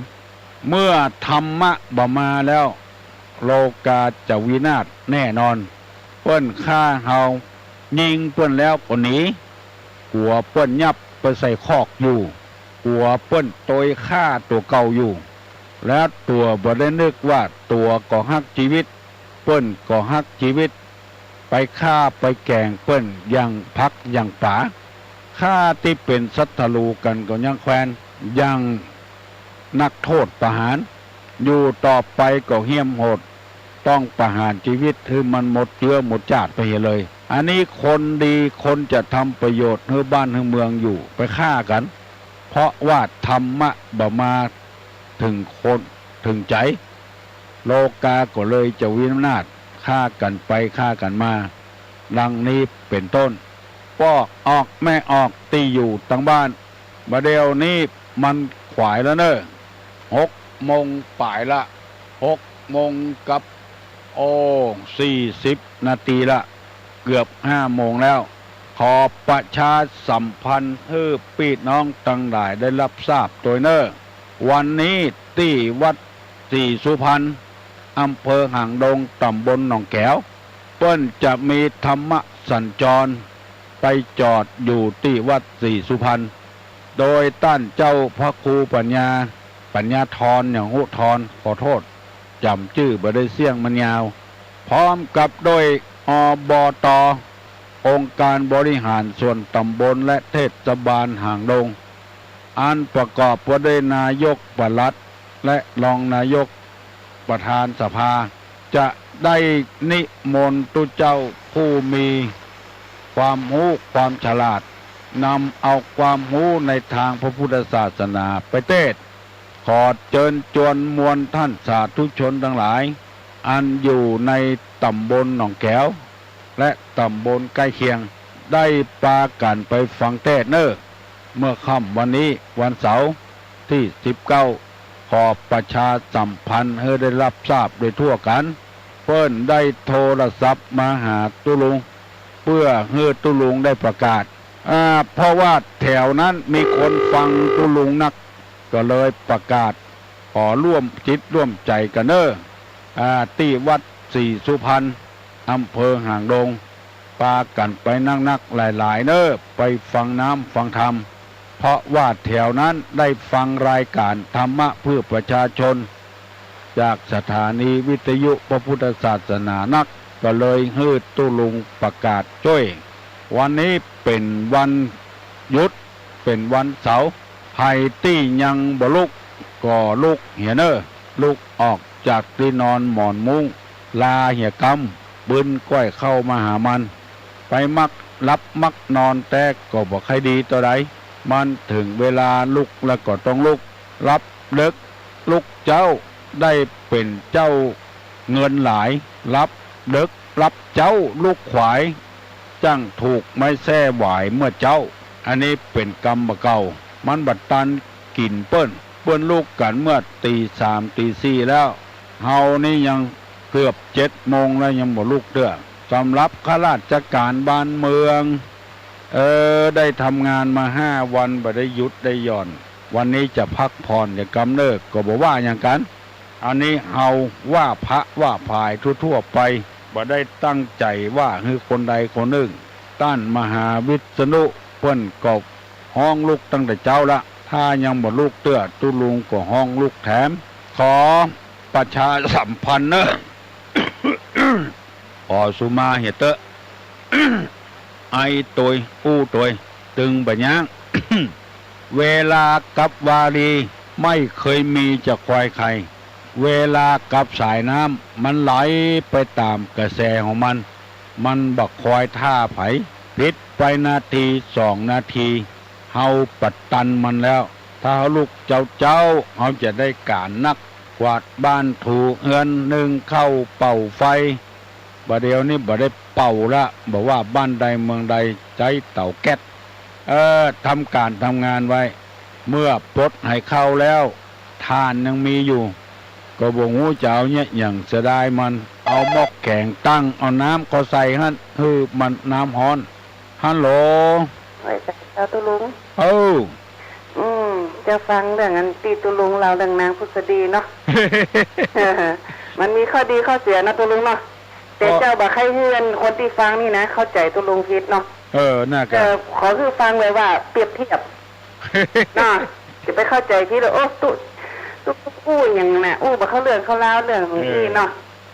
เมื่อธรรมะบ่มาแล้ว โลกาจะวินาศแน่นอน เปิ้นฆ่าเฮา ยิงเปิ้นแล้วก็หนี กั๋วเปิ้นยับไปใส่คอกอยู่ กั๋วเปิ้นตวยฆ่าตั๋วเก่าอยู่ แล้วตั๋วบ่ได้นึกว่าตั๋วก็ฮักจีวิต เปิ้นก็ฮักจีวิต ไปฆ่าไปแกล้งเปิ้นอย่างผักอย่างป๋า ข้าตี้เป๋นศัตรู๋กั๋นก็ยังแควน อย่างนักโทษประหาร อยู่ต่อไปก็เหี้ยมโหด ต้องประหารจีวิตหื้อมันหมดเจื๊อหมดจ้าดไปเหียเลย อันนี้คนดีคนจะทำประโยชน์หื้อบ้านหื้อเมืองอยู่ ไปฆ่ากั๋น เพราะว่าธรรมะบ่มาเถิงคนเถิงใจ๋ โลกาก็เลยจะวินาศ ฆ่ากั๋นไปฆ่ากั๋นมา ดังนี้เป๋นต้น ป้อออกแม่ออกตี้อยู่ตังบ้าน บ่าเดี่ยวนี้มันขวายแล้วเน่อ หกโมงป๋ายละ หกโมงกับ โอ้ สี่สิบนาทีละ เกือบห้าโมงแล้ว ขอประชาสัมพันธ์หื้อปี้น้องตังหลายได้ฮับทราบตวยเน่อ วันนี้ตี้วัดศรีสุพรรณ อำเภอหางดง ต๋ำบลหนองแก๋ว เปิ้นจะมีธรรมสัญจร ไปจอดอยู่ตี้วัดศรีสุพรรณ โดยต้านเจ้าพระครูปัญญา ปัญญาธร อย่างฮู้ธร ขอโต้ษ จ๋ำจื้อบ่ได้เสี้ยงมันยาว พร้อมกับโดย อบต. องค์การบริหารส่วนต๋ำบลและเทศบาลหางดง อันประกอบว่าด้วยนายกปลัดและรองนายกประธานสภา จะได้นิมนต์ตุ๊เจ้าผู้มีความฮู้ความฉลาด นำเอาความฮู้ในตางพระพุทธศาสนาไปเตสน์ ขอเจิญจวนมวลต้านสาธุชนตังหลาย อันอยู่ในต๋ำบลหนองแก๋ว และต๋ำบลใก้เคียง ได้ปากั๋นไปฟังเตสน์เน่อ เมื่อค่ำวันนี้วันเสาร์ตี้สิบเก้า ขอประชาสัมพันธ์หื้อได้ฮับทราบโดยทั่วกั๋น เปิ้นได้โทรศัพท์มาหาตุ๊ลุง เปื้อหื้อตุ๊ลุงได้ประกาศ อ่า เพราะว่าแถวนั้นมีคนฟังตุ๊ลุงนัก ก็เลยประกาศ ขอร่วมจิตร่วมใจ๋กั๋นเน่อ อ่า ตี้วัดศรีสุพรรณ อำเภอหางดง ปากั๋นไปนักๆ หลายๆ เน่อ ไปฟังน้ำฟังธรรม เพราะว่าแถวนั้นได้ฟังรายการธรรมะเพื่อประชาชน จากสถานีวิทยุพระพุทธศาสนานัก ก็เลยหื้อตุ๊ลุงประกาศจ้วย วันนี้เป๋นวันหยุด เป๋นวันเสาร์ ใผตี้ยังบ่ลุกก็ลุกเหียเน่อ ลุกออกจากตี้นอนหมอนมุ้ง ลาเหียกำ บึนก้อยเข้ามาหามัน ไปมักหลับมักนอนแต๊ก็บ่ใค่ดีเต้าใด มันเถิงเวลาลุกแล้วก็ต้องลุก หลับเดิ็กลุกเจ๊า ได้เป๋นเจ้าเงินหลาย หลับเดิ็กหลับเจ๊าลุกขวาย จั้งถูกไม้แส้หวายเมื่อเจ๊า อันนี้เป๋นกรรมบ่าเก่า มันบ่ตันกิ๋นเปิ้น เปิ้นลุกกั๋นเมื่อตีสามตีสี่แล้ว เฮานี้ยังเกือบเจ็ดโมงแล้วยังบ่ลุกเตื้อ สำหรับข้าราชก๋านบ้านเมือง เออ ได้ทำงานมาห้าวัน บ่ได้หยุดได้หย่อน วันนี้จะพักผ่อนเหียกำเน่อ ก็บ่ว่าหยังกั๋น อันนี้เฮาว่าพระว่าผายทั่วๆ ไป บ่ได้ตั้งใจ๋ว่าหื้อคนใดคนนึ่ง ต้านมหาวิษณุเปิ้นก็ฮ้องลุกตั้งแต่เจ๊าละ ถ้ายังบ่ลุกเตื้อตุ๊ลุงก็ฮ้องลุกแถม ขอประชาสัมพันธ์เน่อ ขอสุมาเหียเต๊อะ ไอตวยอู้ตวย ตึงบ่ยั้ง เวลากับวารีไม่เคยมีจะคอยใคร เวลากับสายน้ำมันไหลไปต๋ามกระแสของมัน มันบ่คอยท่าใผ ผิดไปนาทีสองนาที เฮาปะตันมันแล้ว ถ้าเฮาลุกเจ๊าๆ เฮาจะได้ก๋านนัก กวาดบ้านถูเฮือน นึ่งข้าวเป่าไฟ บ่าเดี่ยวนี้บ่ได้เป่าละ บ่ว่าบ้านใดเมืองใด ใจ๊เต๋าแก๊ส เออ ทำก๋านทำงานไว้ เมื่อปลดให้เข้าแล้ว ถ่านยังมีอยู่ ก็บ่ฮู้จะเอาเยียะหยัง เสียดายมัน เอาหม้อแก๋งตั้ง เอาน้ำเข้าใส่หั้น หื้อมันน้ำฮ้อน ฮัลโหล ไหวเจ้าตุ๊ลุง เออ อืม เจ้าฟังเรื่องอันตี้ตุ๊ลุงเล่าเรื่องนางผุสดีเนาะ มันมีข้อดีข้อเสียเนาะตุ๊ลุงเนาะ แต่ ก็ เจ้าบ่ใค่หื้ออันคนตี้ฟังนี่นะ เข้าใจ๋ตุ๊ลุงผิดเนาะ เออ น่าจะ เออ ขอหื้อฟังไว้ว่าเปรียบเทียบ เนาะ จะไปเข้าใจ๋ผิดว่า โอ้ ตุ๊ ตุ๊ลุงอู้อะหยังน่ะ อู้บ่เข้าเรื่องเข้าราวเรื่อง เออ อี้เนาะ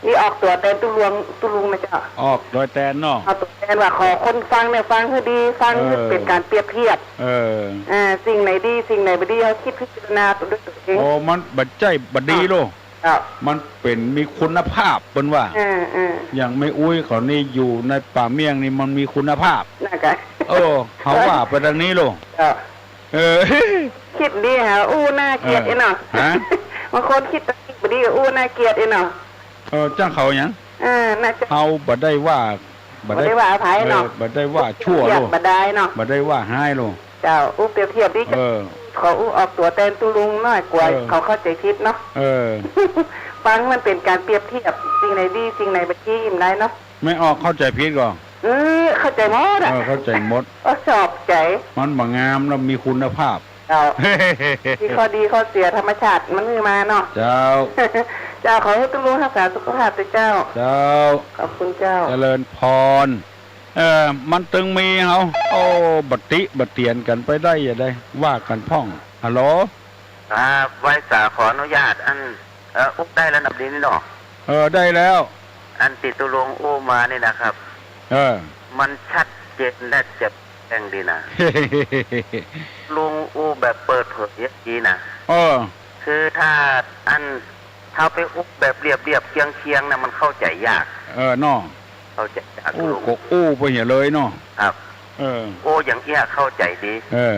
นี่ออกตั๋วแตนตุ๊ลุง ตุ๊ลุงนะเจ้า ออกตั๋วแตนเนาะ ออกตั๋วแตนว่าขอคนฟังเนี่ยฟังหื้อดี ฟังหื้อ เออ เป๋นก๋านเปรียบเทียบ เออ อ่า สิ่งไหนดี สิ่งไหนบ่ดี เฮาคิดพิจารณาตั๋วด้วยตั๋วเอง โอ้ มันบ่ใจ้บ่ดีโล เจ้า มันเป๋นมีคุณภาพ เปิ้นว่า เออ เออ อย่างแม่อุ๊ยเขานี่อยู่ในป่าเมี่ยงนี่มันมีคุณภาพ น่ากะ เออ เฮาว่าไปตางนี้โล เจ้า เออ คิดดีหาอู้น่าเกลียด เออ อี้เนาะ ฮะ บางคนคิดตางตี้บ่ดีก็อู้น่าเกลียดอี้เนาะ เออ จ้างเขาหยัง เออ น่าจะ เฮาบ่ได้ว่า บ่ได้ บ่ได้ว่าใผเนาะ เออ บ่ได้ว่าชั่วโล เปรียบเทียบบ่ได้เนาะ บ่ได้ว่าฮ้ายโล เจ้า อู้เปรียบเทียบดี เออ ขออู้ออกตั๋วแตนตุ๊ลุงหน้อย กั๋ว เออ เขาเข้าใจ๋ผิดเนาะ เออ ฟังมันเป๋นก๋านเปรียบเทียบ สิ่งไหนดี สิ่งไหนบ่ดี อิ๋มได้เนาะ แม่ออกเข้าใจ๋ผิดก่อ เออ เข้าใจ๋หมดอะ เออ เข้าใจ๋หมด ก็ชอบใจ๋ มันบ่งามแล้วมีคุณภาพ เจ้า มีข้อดีข้อเสียธรรมชาติมันหื้อมาเนาะ เจ้า เจ้า ขอหื้อตุ๊ลุงฮักษาสุขภาพเต๊อะเจ้า เจ้า ขอบคุณเจ้า เจริญพร เออ มันตึงมีเฮา โอ้ บ่ติบ่เตียนกั๋นไปได้ อย่าได้ว่ากั๋นพ่อง ฮัลโหล ครับ ไหว้สาขออนุญาต อัน เอ่อ อู้ได้แล้วนะ ดีนี่เนาะ เออ ได้แล้ว อันตี้ตุ๊ลุงอู้มานี่นะครับ เออ มันชัดเจนและแจ่มแจ้งดีนะ ลุงอู้แบบเปิดเผยดีนะ เออ คือถ้าอัน ถ้าไปอู้แบบเรียบๆ เคียงๆ น่ะ มันเข้าใจ๋ยาก เออ เนาะ เข้าใจ๋ยาก อู้ ลุง ก็อู้ไปเหียเลยเนาะ ครับ เออ อู้อย่างเอี้ยเข้าใจ๋ดี เออ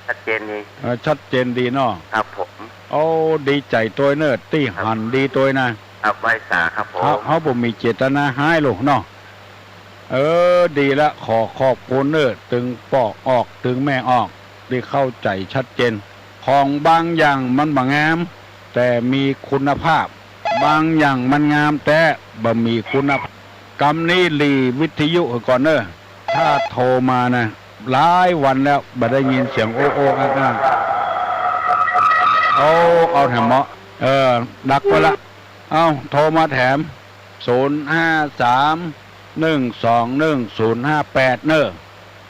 ชัดเจนดี เออ ชัดเจนดีเนาะ ครับผม โอ้ ดีใจ๋ตวยเน่อ ตี้หันดีตวยนะ ครับ ไหว้สาครับผม เฮา เฮาบ่มีเจตนาฮ้ายโลเนาะ เออ ดีละ ขอขอบคุณเน่อ ตึงป้อออก ตึงแม่ออก ตี้เข้าใจ๋ชัดเจน ของบางอย่างมันบ่งาม แต่มีคุณภาพ บางอย่างมันงามแต๊ บ่มีคุณภาพ กำนี้หลีวิทยุก่อนเน่อ ถ้าโทรมานะ หลายวันแล้ว บ่ได้ยินเสียงโอ้โอ้อาอ้า เอา เอาแถมเหมาะ เออ ดักไปละ เอา โทรมาแถม ศูนย์ห้าสาม หนึ่งสอง หนึ่งศูนย์ห้าแปด เน่อ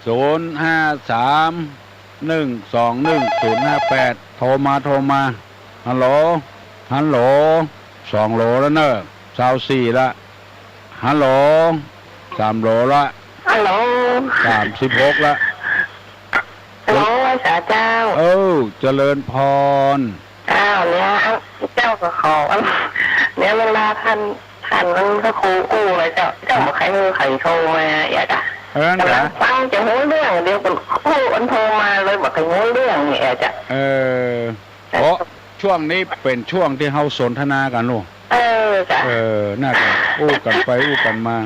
ศูนย์ห้าสาม หนึ่งสอง หนึ่งศูนย์ห้าแปด โทรมา โทรมา ฮัลโหล ฮัลโหล สองโหลแล้วเน่อ ซาวสี่ละ ฮัลโหล สามโหลละ ฮัลโหล สามสิบหกละ ฮัลโหล ไหว้สาเจ้า เออ เจริญพร เจ้า เนี่ย เจ้าก็ขอ เนี่ย เวลาต้าน ต้านมันพระครูอู้ไว้เจ้า เจ้า ฮะ บ่ใค่หื้อใผโทรมาเอียดอะ เออ นั่น ก๋ำลัง กะ ฟังจะฮู้เรื่อง เดี๋ยวก็อู้อันโทรมาเลย บ่ใค่ฮู้เรื่องนี่เอียดอะ เออ โอ้ ช่วงนี้เป๋นช่วงตี้เฮาสนทนากั๋นลูก เออ จ้ะ เออ น่ากะ อู้กั๋นไปอู้กั๋นมา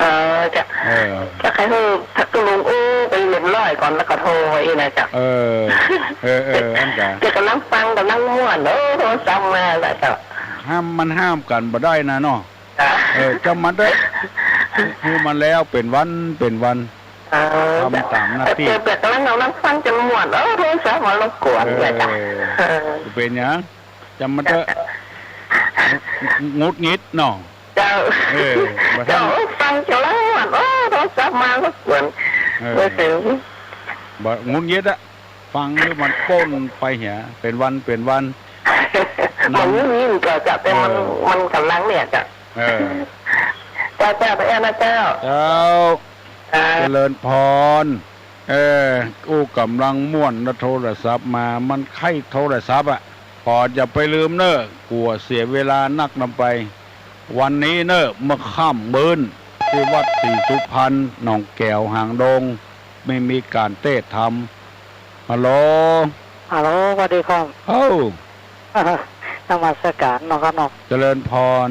เออ จ้ะ เออ จะใค่หื้อตุ๊ลุงอู้ไปเรียบร้อยก่อนแล้วก็โทรอี้นะเจ้า เออ เออ เออ อั้นกะ จะก๋ำลังฟังก๋ำลังม่วน เออ โทรศัพท์มาแล้วเจ้า ห้าม มันห้ามกั๋นบ่ได้นะเนาะ จ้ะ เออ จ้างมันเต๊อะ หื้อมันแล้วเป๋นวันเป๋นวัน เออ ทำต๋ามหน้าตี้ เออ เปิดแล้วเรานั่งฟังจ๋นม่วน เออ โทรศัพท์มารบกวนเนี่ยจ้ะ เออ เออ เป๋นหยัง จ้างมันเต๊อะ หงุดหงิดเนาะ เจ้า เออ บ่ทัน เจ้า ฟังจ๋นม่วน เออ โทรศัพท์มารบกวน เออ บ่เถิง บ่หงุดหงิดอะ ฟังหื้อมันป้นไปเหีย เป๋นวันเป๋นวัน บ่หงุดหงิดก็จ้ะ แต่มัน เออ มันก๋ำลังเนี่ยจ้ะ เออ เจ้า เจ้า เจ้า นะเจ้า เจ้า อ่า เจริญพร เออ อู้ก๋ำลังม่วนนะ โทรศัพท์มา มันใค่โทรศัพท์อะ ก็อย่าไปลืมเน่อ กั๋วเสียเวลานักนำไป วันนี้เน่อ เมื่อค่ำมื้น ตี้วัดศรีสุพรรณ หนองแก๋ว หางดง ไม่มีก๋านเตศน์ธรรม ฮัลโหล ฮัลโหล สวัสดีครับ เอ้า นมัสก๋านเนาะครับเนาะ เจริญพร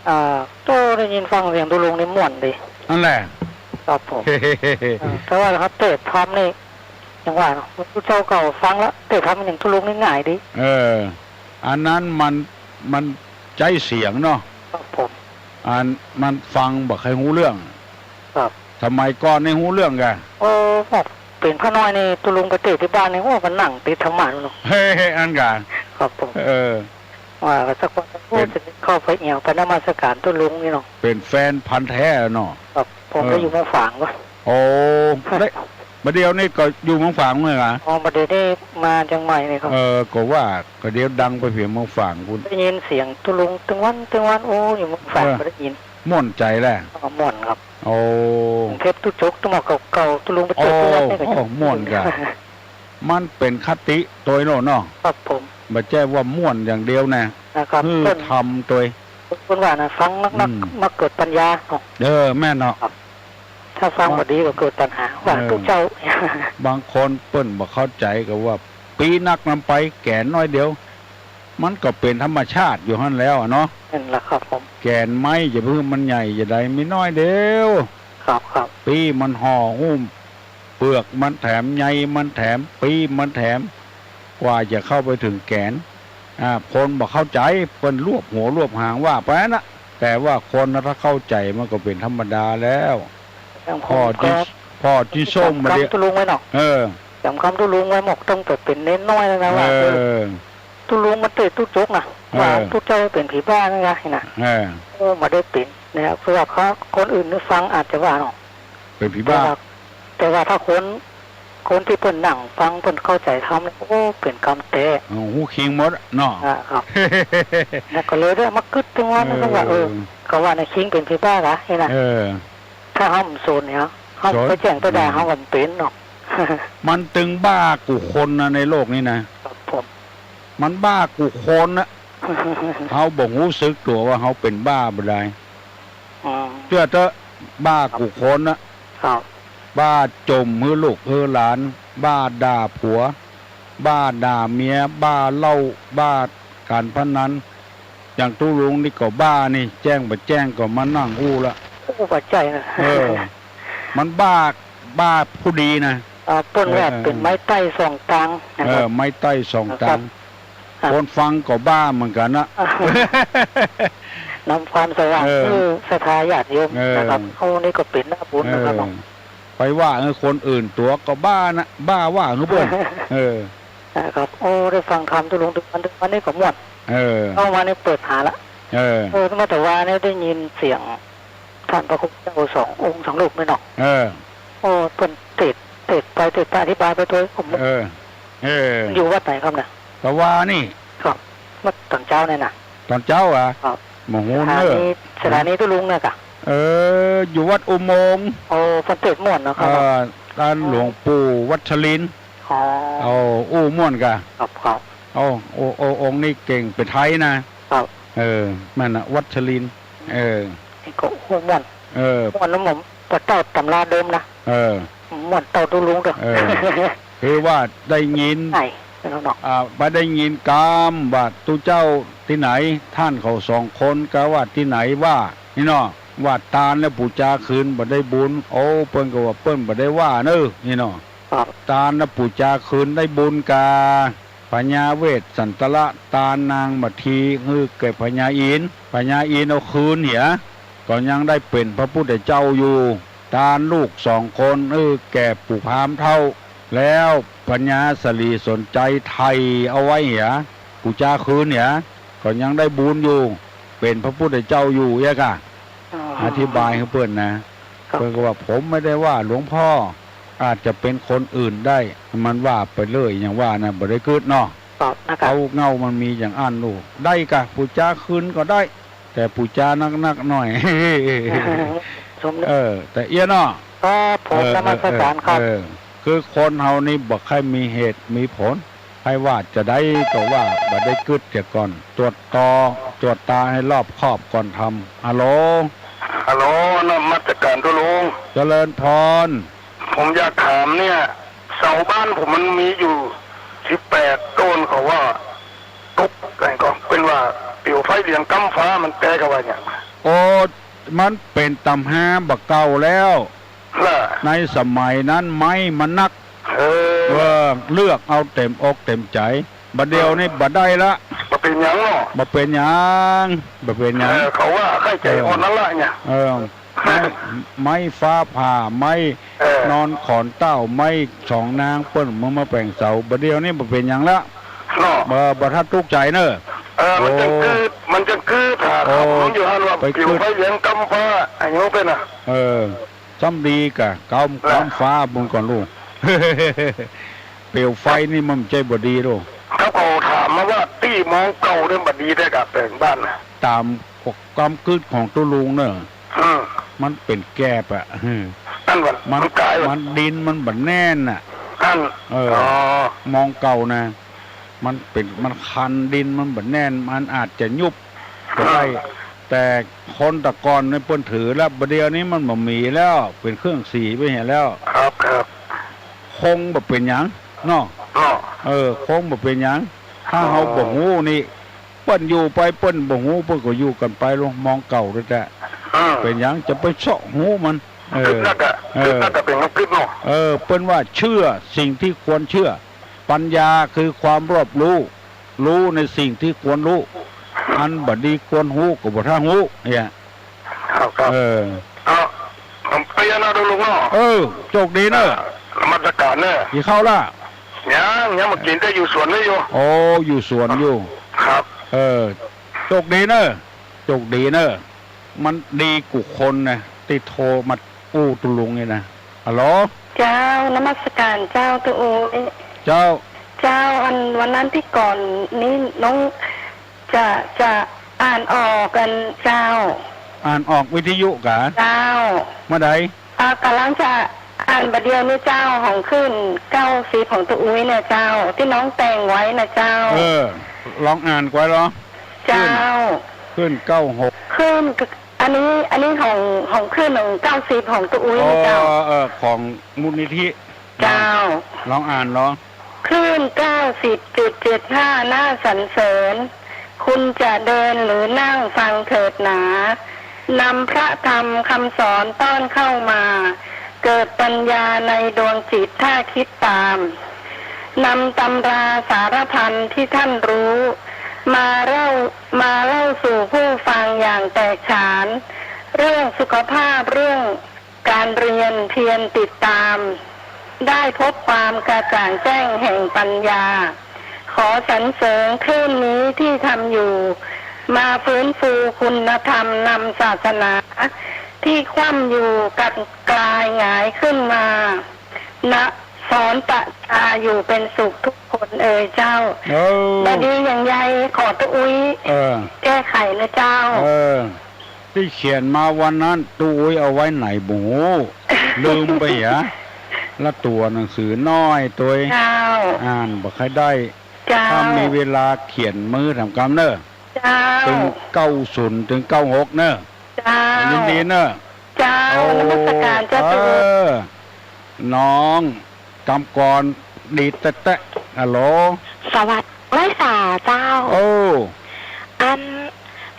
อ่า โต้ได้ยินฟังเสียงตุ๊ลุงนี่ม่วนดี อั้นแหละ ครับผม เออ แต่ว่าเขาเตศน์ธรรมนี่ อย่างว่าเนาะ เจ้าเก่าฟังแล้ว เตศน์ธรรมอย่างตุ๊ลุงนี่ง่ายดี เออ อันนั้นมัน มันใจ๊เสียงเนาะ ครับผม อันมันฟังบ่ใค่ฮู้เรื่อง ครับ สมัยก่อนนี่ฮู้เรื่องกะ โอ้ ครับ เป๋นพระน้อยนี่ ตุ๊ลุงไปเตะตี้บ้านนี่ โอ้ ก็นั่งติดธรรมะเนาะ เฮ้ย อันกะ ครับผม เออ ว่าสักวัน โอ้ เป๋น จะเข้าไปเอี่ยว ไปนมัสการตุ๊ลุงนี่เนาะ เป๋นแฟนพันธุ์แท้เนาะ ครับ ผม เออ ก็อยู่เมืองฝางวะ โอ้ ได้ บ่าเดี่ยวนี้ก็อยู่เมืองฝางเหมือนกั๋น อ๋อ บ่าเดี่ยวนี้มาเจียงใหม่นี่ครับ เออ ก็ว่า ก็เดี๋ยวดังไปเผียเมืองฝางพู้น ได้ยินเสียงตุ๊ลุงตึงวัน ตึงวัน โอ้ อยู่เมืองฝาง เออ ก็ได้ยิน ม่วนใจ๋แหละ อ๋อ ม่วนครับ โอ้ กรุงเทพตุ๊จก ตุ๊หมอกเก่าๆ ตุ๊ลุงไปเตะตุ๊วัดนี่ก็ โอ้ ม่วนกะ มันเป๋นคติตวยโน่นเนาะ ครับผม บ่ใจ้ว่าม่วนอย่างเดียวนะ นะครับ หื้อ เปิ้น ทำตวย เปิ้นว่านะ ฟังนักๆ อืม มาเกิดปัญญาเนาะ เออ แม่นเนาะ ครับ ถ้าฟังบ่ดีก็เกิดปัญหา ว่า เออ ตุ๊เจ้า บางคนเปิ้นบ่เข้าใจ๋ก็ว่า ปี้นักนำไป แก๋นน้อยเดียว มันก็เป๋นธรรมชาติอยู่หั้นแล้วอะเนาะ นั่นแหละครับผม แก๋นไม้จะเพิ่มมันใหญ่จะใด มีน้อยเดียว ครับ ครับ ปี้มันห่อหุ้ม เปลือกมันแถม ใยมันแถม ปี้มันแถม กว่าจะเข้าไปเถิงแก๋น อ่า คนบ่เข้าใจ๋ เปิ้นรวบหัวรวบหางว่าไปนะ แต่ว่าคนนะ ถ้าเข้าใจ๋มันก็เป๋นธรรมดาแล้ว อย่างผม พ่อจิน ก็ พ่อจินส่งมาเดี๋ยว จ๋ำกำตุ๊ลุงไว้เนาะ เออ จ๋ำกำตุ๊ลุงไว้ หมอกต้องไปเป๋นเณรน้อยแล้วนะว่า เออ เออ ตุ๊ลุงมาเตะตุ๊จกนะ เออ ว่าตุ๊เจ้าเป๋นผีบ้านั่นไงนะ เออ โอ้ บ่ได้เป๋นนะครับ เพราะว่าเขา คนอื่นนี่ฟังอาจจะว่าเนาะ เป๋นผีบ้า แต่ว่า แต่ว่าถ้าคน คนตี้เปิ้นนั่งฟัง เปิ้นเข้าใจ๋ธรรม โอ้ เป๋นกำแต๊ โอ้ ฮู้คิงหมดเนาะ อ่า ครับ แล้วก็เลยได้มากึ๊ดตึงวัน เออ ก็ว่า เออ เขาว่าในคิงเป๋นผีบ้ากะ นี่นะ เออ ถ้าเฮาบ่สนเนี่ย เฮา สน ไปแจ้งไปด่า อืม เฮาก็บ่เป๋นเนาะ มันตึงบ้ากู้คนนะในโลกนี้นะ ครับผม มันบ้ากู้คนนะ เฮาบ่ฮู้สึกตั๋วว่าเฮาเป๋นบ้าบ่ดาย อืม เจื้อเต๊อะ บ้ากู้คนนะ ครับ บ้าจ่มหื้อลูกหื้อหลาน บ้าด่าผัว บ้าด่าเมีย บ้าเหล้า บ้าก๋านพนัน อย่างตุ๊ลุงนี่ก็บ้านี่ แจ้งบ่แจ้งก็มานั่งอู้ละ อู้บ่ใจ้นะ เออ มันบ้า บ้าผู้ดีนะ อ่า เปิ้นว่า เออ เป๋นไม้ใต้สองตางนะ เออ ครับ ไม้ใต้สองตาง ครับ อ่ะ คนฟังก็บ้าเหมือนกั๋นนะ นำความสว่าง เออ หื้อศรัทธาญาติโยม เออ นะครับ โอ้ นี่ก็เป๋นหน้าบุญนะครับ เออ ไปว่า เออ คนอื่นตั๋วก็บ้านะ บ้าว่าหื้อเปิ้น เออ นะครับ โอ้ ได้ฟังธรรมตุ๊ลุงตึงวัน ตึงวันนี่ก็ม่วน เออ เข้ามานี่เปิดต๋าละ เออ เออ เมื่อตะวานี่ได้ยินเสียง ต้านพระคุณเจ้าสององค์สองรูปนี่เนาะ เออ โอ้ เปิ้นเตศน์ เตศน์ไปเตศน์ไปอธิบายไปตวย ผม เออ เออ อยู่วัดไหนครับเนี่ย ตะวานี่ ครับ เมื่อต๋อนเจ๊าเนี่ยนะ ต๋อนเจ๊าอะ ครับ บ่ฮู้เน่อ สถานี สถานีตุ๊ลุงเนี่ยกะ เออ อยู่วัดอุโมงค์ โอ้ เปิ้นเตศน์ม่วนเนาะครับ เออ ต้านหลวงปู่วัชรินทร์ อ๋อ โอ้ อู้ม่วนกะ ครับ ครับ โอ้ โอ้ โอ้ องค์นี้เก่ง เป๋นไทยนะ ครับ เออ แม่นนะ วัชรินทร์ เออ นี่ก็อู้ม่วน เออ ม่วนนะผม บ่เต้าต๋ำราเดิมนะ เออ ม่วนเต้าตุ๊ลุงเด้อ เออ คือว่าได้ยิน ใช่ แล้วเนาะ อ่า บ่ได้ยินกำว่าตุ๊เจ้าตี้ไหน ต้านเขาสองคนก็ว่าตี้ไหนว่า นี่เนาะ ว่าตานแล้วปู๋จาคืนบ่ได้บุญ โอ้ เปิ้นก็ว่าเปิ้นบ่ได้ว่าเน่อ นี่เนาะ ครับ ตานแล้วปู๋จาคืนได้บุญกา พญาเวสสันตละตานนางมัททีหื้อแก่พญาอินทร์ พญาอินทร์เอาคืนเหีย ก็ยังได้เป๋นพระพุทธเจ้าอยู่ ตานลูกสองคนหื้อแก่ปู่พราหมณ์เฒ่า แล้วพญาสลีสนชัยไถ่เอาไว้เหีย ปู๋จาคืนเหีย ก็ยังได้บุญอยู่ เป๋นพระพุทธเจ้าอยู่เอี้ยกะ อ๋อ อธิบายหื้อเปิ้นนะ ครับ เปิ้นก็ว่า ผมไม่ได้ว่าหลวงพ่อ อาจจะเป๋นคนอื่นได้ มันว่าไปเรื่อย อย่างว่านะ บ่ได้กึ๊ดเนาะ ครับ นะครับ เต้าเหง้ามันมีอย่างอั้นลูก ได้กะ ปู๋จาคืนก็ได้ แต่ปู๋จานักๆ หน่อย สม เออ แต่เอี้ยเนาะ ครับผม เออ นมัสการครับ เออ เออ คือคนเฮานี่บ่ใค่มีเหตุมีผล ใค่ว่าจะได้ก็ว่า บ่ได้กึ๊ดเสียก่อน ตรวจตอ ตรวจตาให้รอบคอบก่อนทำ ฮัลโหล ฮัลโหล นมัสการตุ๊ลุง เจริญพร ผมอยากถามเนี่ย เสาบ้านผมมันมีอยู่สิบแปดต้น เขาว่าตก แต่ก็เปิ้นว่าเปียวไฟเหลียงก้ำฟ้า มันแปลกะว่าหยัง โอ้ มันเป๋นต๋ำฮาบ่าเก่าแล้ว ล่ะ ในสมัยนั้นไม้มันนัก เออ เออ เลือกเอาเต๋มอกเต๋มใจ๋ บ่าเดี่ยวนี้บ่ได้ละ บ่เป๋นหยังเนาะ บ่เป๋นหยัง บ่เป๋นหยัง เออ เขาว่าใค่ใจ๋อ่อนนั่นละเนี่ย เออ ไม้ ไม้ฟ้าผ่า ไม้ เออ นอนขอนเต้า ไม้สองนาง เปิ้นเอามาแป๋งเสา บ่าเดี่ยวนี้บ่เป๋นหยังละ เนาะ บ่ บ่ต้องตุ๊กใจ๋เน่อ เออ มันจั้ง โอ้ กึ๊ด มันจั้งกึ๊ด หา โอ้ คำมันอยู่หั้นว่า ไปกึ๊ด ผิวไฟแหลงกำฟ้า อะหยังเปิ้นน่ะ เออ ซ้ำดีก่า กำ เออ กำฟ้าบุญก่อนลูก เปลวไฟนี่มันบ่ใจ้บ่ดีลูก เขาก็ถามมาว่าตี้มองเก่าเนี่ยบ่ดีแต๊ก่าแป๋งบ้านน่ะ ต๋ามความกึ๊ดของตุ๊ลุงเน่อ อืม มันเป๋นแกบอะ อืม อั้นมัน มัน มันก๋าย มันดินมันบ่แน่นน่ะ อั้น เออ อ๋อ มองเก่านะ มันเป๋น มันคัน ดินมันบ่แน่น มันอาจจะยุบก็ได้ อ่า แต่คนแต่ก่อนนี่เปิ้นถือแล้ว บ่าเดี่ยวนี้มันบ่มีแล้ว เป๋นเครื่องสีไปเหียแล้ว ครับ ครับ คงบ่เป๋นหยังเนาะ เนาะ เออ คงบ่เป๋นหยัง ถ้า อ๋อ เฮาบ่ฮู้นี่ เปิ้นอยู่ไป เปิ้นบ่ฮู้ เปิ้นก็อยู่กั๋นไปลอง มองเก่าแต๊ๆ อ่า เป๋นหยังจะไปเซาะฮูมัน เออ กึ๊ดนักอะ เออ กึ๊ดนักอะ เป๋นกึ๊ดเนาะ เออ เปิ้นว่าเชื่อสิ่งที่ควรเชื่อ ปัญญาคือความรอบรู้ รู้ในสิ่งที่ควรรู้ อันบ่ดีควรฮู้ก็บ่ต้องฮู้ เนี่ย ครับ ครับ เออ เอา ไปยะนะตุ๊ลุงเนาะ เออ โจคดีเน่อ อ่านมัสก๋านเน่อ กิ๋นข้าวละ ยัง ยังบ่กิ๋น แต่อยู่สวนนี่อยู่ โอ้ อยู่สวนอยู่ ครับ เออ โจคดีเน่อ โจคดีเน่อ มันดีกู้คนนะ ตี้โทรมาอู้ตุ๊ลุงนี่นะ ฮัลโหล เจ้า นมัสก๋านเจ้า ตุ๊อุ๊ย เจ้า เจ้า อันวันนั้นตี้ก่อนนี้น้องจะ จะอ่านออกอันเจ้า อ่านออกวิทยุก่า เจ้า เมื่อใด อ่า ก่ำลังจะอ่านบ่าเดี่ยวนี้เจ้า ของคลื่นเก้าสิบของตุ๊อุ๊ยเนี่ยเจ้า ตี้น้องแต่งไว้นะเจ้า เออ ลองอ่านก่อนลอ เจ้า คลื่น คลื่นเก้าหก คลื่น อันนี้ อันนี้ของ ของคลื่นของเก้าสิบของตุ๊อุ๊ยนะเจ้า เออ เออ ของมูลนิธิ เจ้า ลองอ่านลอง คลื่นเก้าสิบจุดเจ็ดห้า น่าสรรเสริญ คุณจะเดินหรือนั่งฟังเถิดหนา นำพระธรรมคำสอนต้อนเข้ามา เกิดปัญญาในดวงจิตถ้าคิดตาม นำตำราสารพันที่ท่านรู้ มาเล่า มาเล่าสู่ผู้ฟังอย่างแตกฉาน เรื่องสุขภาพ เรื่อง การเรียนเพียรติดตาม ได้พบความกระจ่างแจ้งแห่งปัญญา ขอสรรเสริญคลื่นนี้ที่ทำอยู่ มาฟื้นฟูคุณธรรมนำศาสนา ที่คว่ำอยู่กลับกลายหงายขึ้นมา นะ สอนประชาอยู่เป็นสุขทุกคนเอยเจ้า เออ บ่ดีอย่างใยขอตุ๊อุ๊ย เออ แก้ไขนะเจ้า เออ ตี้เขียนมาวันนั้น ตุ๊อุ๊ยเอาไว้ไหนบ่ฮู้ ลืมไปหยา ละตั๋วหนังสือน้อยตวย เจ้า อ่านบ่ค่อยได้ เจ้า ถ้ามีเวลาเขียนมื้อแถมกำเน่อ เจ้า เถิงเก้าศูนย์เถิงเก้าหกเน่อ เจ้า ยินดีเน่อ เจ้า โอ้ นมัสก๋านเจ้า เออ น้อง กำกรดีแต๊ๆ ฮัลโหล สวัสดี ไหว้สาเจ้า โอ้ อัน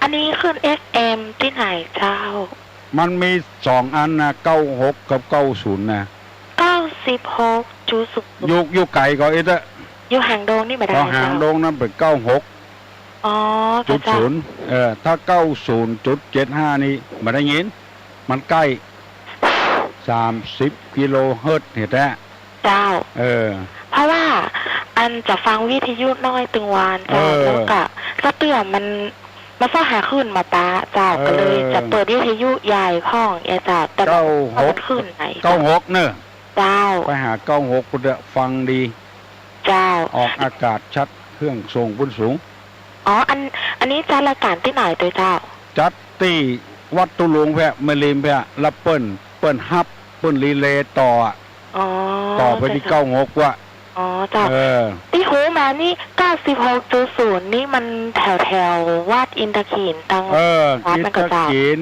อันนี้คลื่น เอฟเอ็ม ตี้ไหนเจ้า มันมีสองอันนะ เก้าหกกับเก้าศูนย์นะ เก้าสิบหกจุดศูนย์ อยู่ อยู่ไก๋ก่ออิเต๊อะ อยู่หางดงนี่บ่ได้ อ๋อ หางดงนั้นเป๋นเก้าหก อ๋อ จุดศูนย์ เจ้า เออ ถ้าเก้าศูนย์จุดเจ็ดห้านี่บ่ได้ยิน มันใก้ สามสิบกิโลเฮิรตซ์เหียแต๊ เจ้า เออ เพราะว่าอันจะฟังวิทยุน้อยตึงวานเจ้า เออ แล้วก็ แล้วเตื้อมัน มันเซาะหาคลื่นบ่ปะเจ้า เออ ก็เลยจะเปิดวิทยุใหญ่พ่องเอยเจ้า แต่บ่ฮู้ว่ามันคลื่นไหน เก้าหกเน่อ เจ้า ไปหาเก้าหกพุ้นเต๊อะ ฟังดี เจ้า ออกอากาศชัด เครื่องส่งปุ้นสูง อ๋อ อัน อันนี้จัดรายก๋านตี้ไหนตวยเจ้า จัดตี้วัดตุ๊ลุงแป๊ะ แม่ริมแป๊ะ แล้วเปิ้น เปิ้นฮับ เปิ้นรีเลย์ต่ออะ อ๋อ ต่อไปตี้ เจ้า เก้าหกว่ะ อ๋อ เจ้า เออ ตี้ฮู้มานี่ เก้าสิบหกจุดศูนย์ นี่มันแถวๆ วัดอินทขีนตัง เออ วัดมันก่อเจ้า อินทขีน